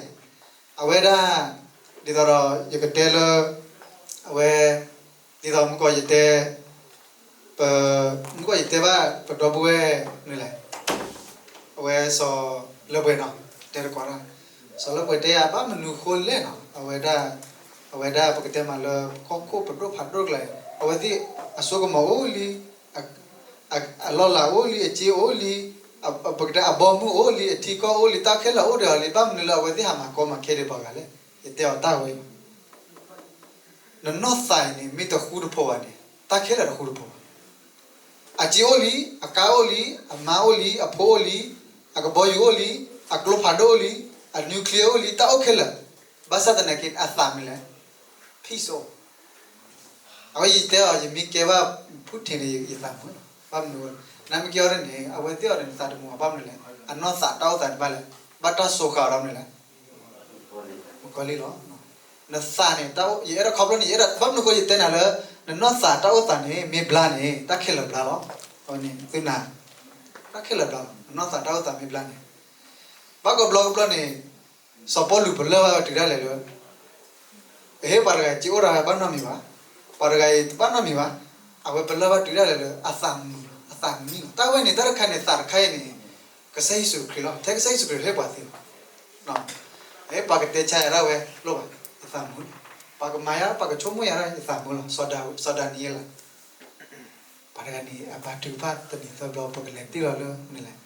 အဝဲဒၣ်, ဒ်သိးဒီးယကတဲလၢ, အဝဲ, ဒ်သိးမုၢ်ကီးယတဲ, ပ, မုၢ်ကီးယတဲဘၣ်ပဒီပုၢ်ဝဲၢ်မနုၤလဲၣ်, အဝဲစီၤလၢပှဲၤနီၤ, တဲတကိးတၢ်, စီၤလၢပှဲၤတဲယၤ ဘၣ်မနုၤဃိလဲၣ်နီၤ, အဝဲဒၣ်, အဝဲဒၣ်ပကတဲမးလၢပကီၢ်ခိၣ်ပဒိၣ်ဖးဒိၣ်တကျါအံၤ အဝဲသ့ၣ်အစိကမီၤအိၣ်လံ, အလီၢ်လၤအိၣ်လံ, အစ့အိၣ်လံ, ပကတဲအဘီမုၢ်အိၣ်လံ, အထံကီၢ်အိၣ်လံ, တၢ်ခဲလၢာ်အိၣ်ဒီးအီၤလံ, ဘၣ်မနုၤလၢအဝဲသ့ၣ်ဟးမၤကီမၤခဲဒံးပှၤဂၤလဲၣ်, ယတဲအီၤတၢ်ဝဲအံၤလီၤ. နနီၢ်သးအံၤန့ၣ် မ့ၢ်တဃူတဖိးဘၣ်န့ၣ် တၢ်ခဲလၢာ်တဃူတဖိးဘၣ်. အစ့အိၣ်လံ, အကါအိၣ်လံ, အမါအိၣ်လံ, အဖိအိၣ်လံ, အကဘီယူၤအိၣ်လံ, အကျိဖးဒိၣ်အိၣ်လံ, အnuclearအိၣ်လံ, တၢ်အိၣ်ခဲလၢာ်, ဘၣ်ဆၣ်သနာ်က့အသးမနုၤလဲၣ်, peaceအိၣ် အဝဲယတဲအီၤ ယမ့ၢ်ကဲဘၣ်Putinန့ၣ် ယသးမုာ်လီၤ. ဘၣ်မနုၤ, နမ့ၢ်ကဲအီၤဒ်န့ၣ် အဝဲသ့ၣ်အီၤန့ၣ် နသးတမုာ်ဘၣ်. ဘၣ်မနုၤလဲၣ်, အနီၢ်သးတၢ်အိၣ်သးန့ၣ်ဘၣ်လဲၣ်, ဘၣ်တၢ်စိာ်ဃာ်အီၤဒီးမနုၤလဲၣ်, မုၣ်ကီၤလံၢ်လီၤ. နသးန့ၣ် ယအဲၣ်ဒိးခီဖျိန့ၣ် ယအဲၣ်ဒိး ဘၣ်မနုၤဃိယတဲနၤလၢ နနီၢ်သးတၢ်အိၣ်သးန့ၣ် မ့ၢ်ဘျါန့ၣ် တၢ်ခဲလၢာ်ဘျါလီၤ. အဝဲန့ၣ်သုနၤ, တၢ်ခဲလၢာ်ဘျါလီၤ. နနီၢ်သးတၢ်အိၣ်သးမ့ၢ်ဘျါန့ၣ်, ဘၣ်ကဘျီကဘျီန့ၣ် စီၤပီလူးပလၢၢ်ဘၣ်ဝဲတုၤဒၣ်လဲာ်လၢ အဟ့ၣ်ပှၤတဂၤအံၤ စ့အိၣ်တၢ်ဝဲဘၣ်နီတမံၤဘၣ်, ပှၤတဂၤအံၤတဘၣ်နီတမံၤဘၣ်, အဝဲပလၢၢ်ဘၣ်တုၤဒၣ်လဲာ်လၢ အသးမုာ်လီၤ, အသးမံလီၤ. တၢ်ဝဲန့ၣ် တၢ်တခါန့ၣ် သးတခါအံၤန့ၣ် ကစၢ်ယ့ၣ်ၡူးခရံာ်လီၤ. ထဲကစၢ်ယ့ၣ်ၡူးခရံာ်ဟ့ၣ်ပှၤသ့လီၤ. ပှၤကတဲဆါယၤဒၣ်ဝဲလိၣ်ဘၣ်, ယသးမုာ်လီၤ. ပှၤကမၤယၤ ပှၤကဆိကမိၣ်ယၤဒၣ် ယသးမုာ်လီၤ. စီၤဒၤနံးယ့လး ပှၤတဂၤန့ၣ် အဘါထုကဖၣ်တနံၤသၢဘျီ ပကလဲၤတ့ၢ်လီၤလၢန့ၣ်လဲၣ်,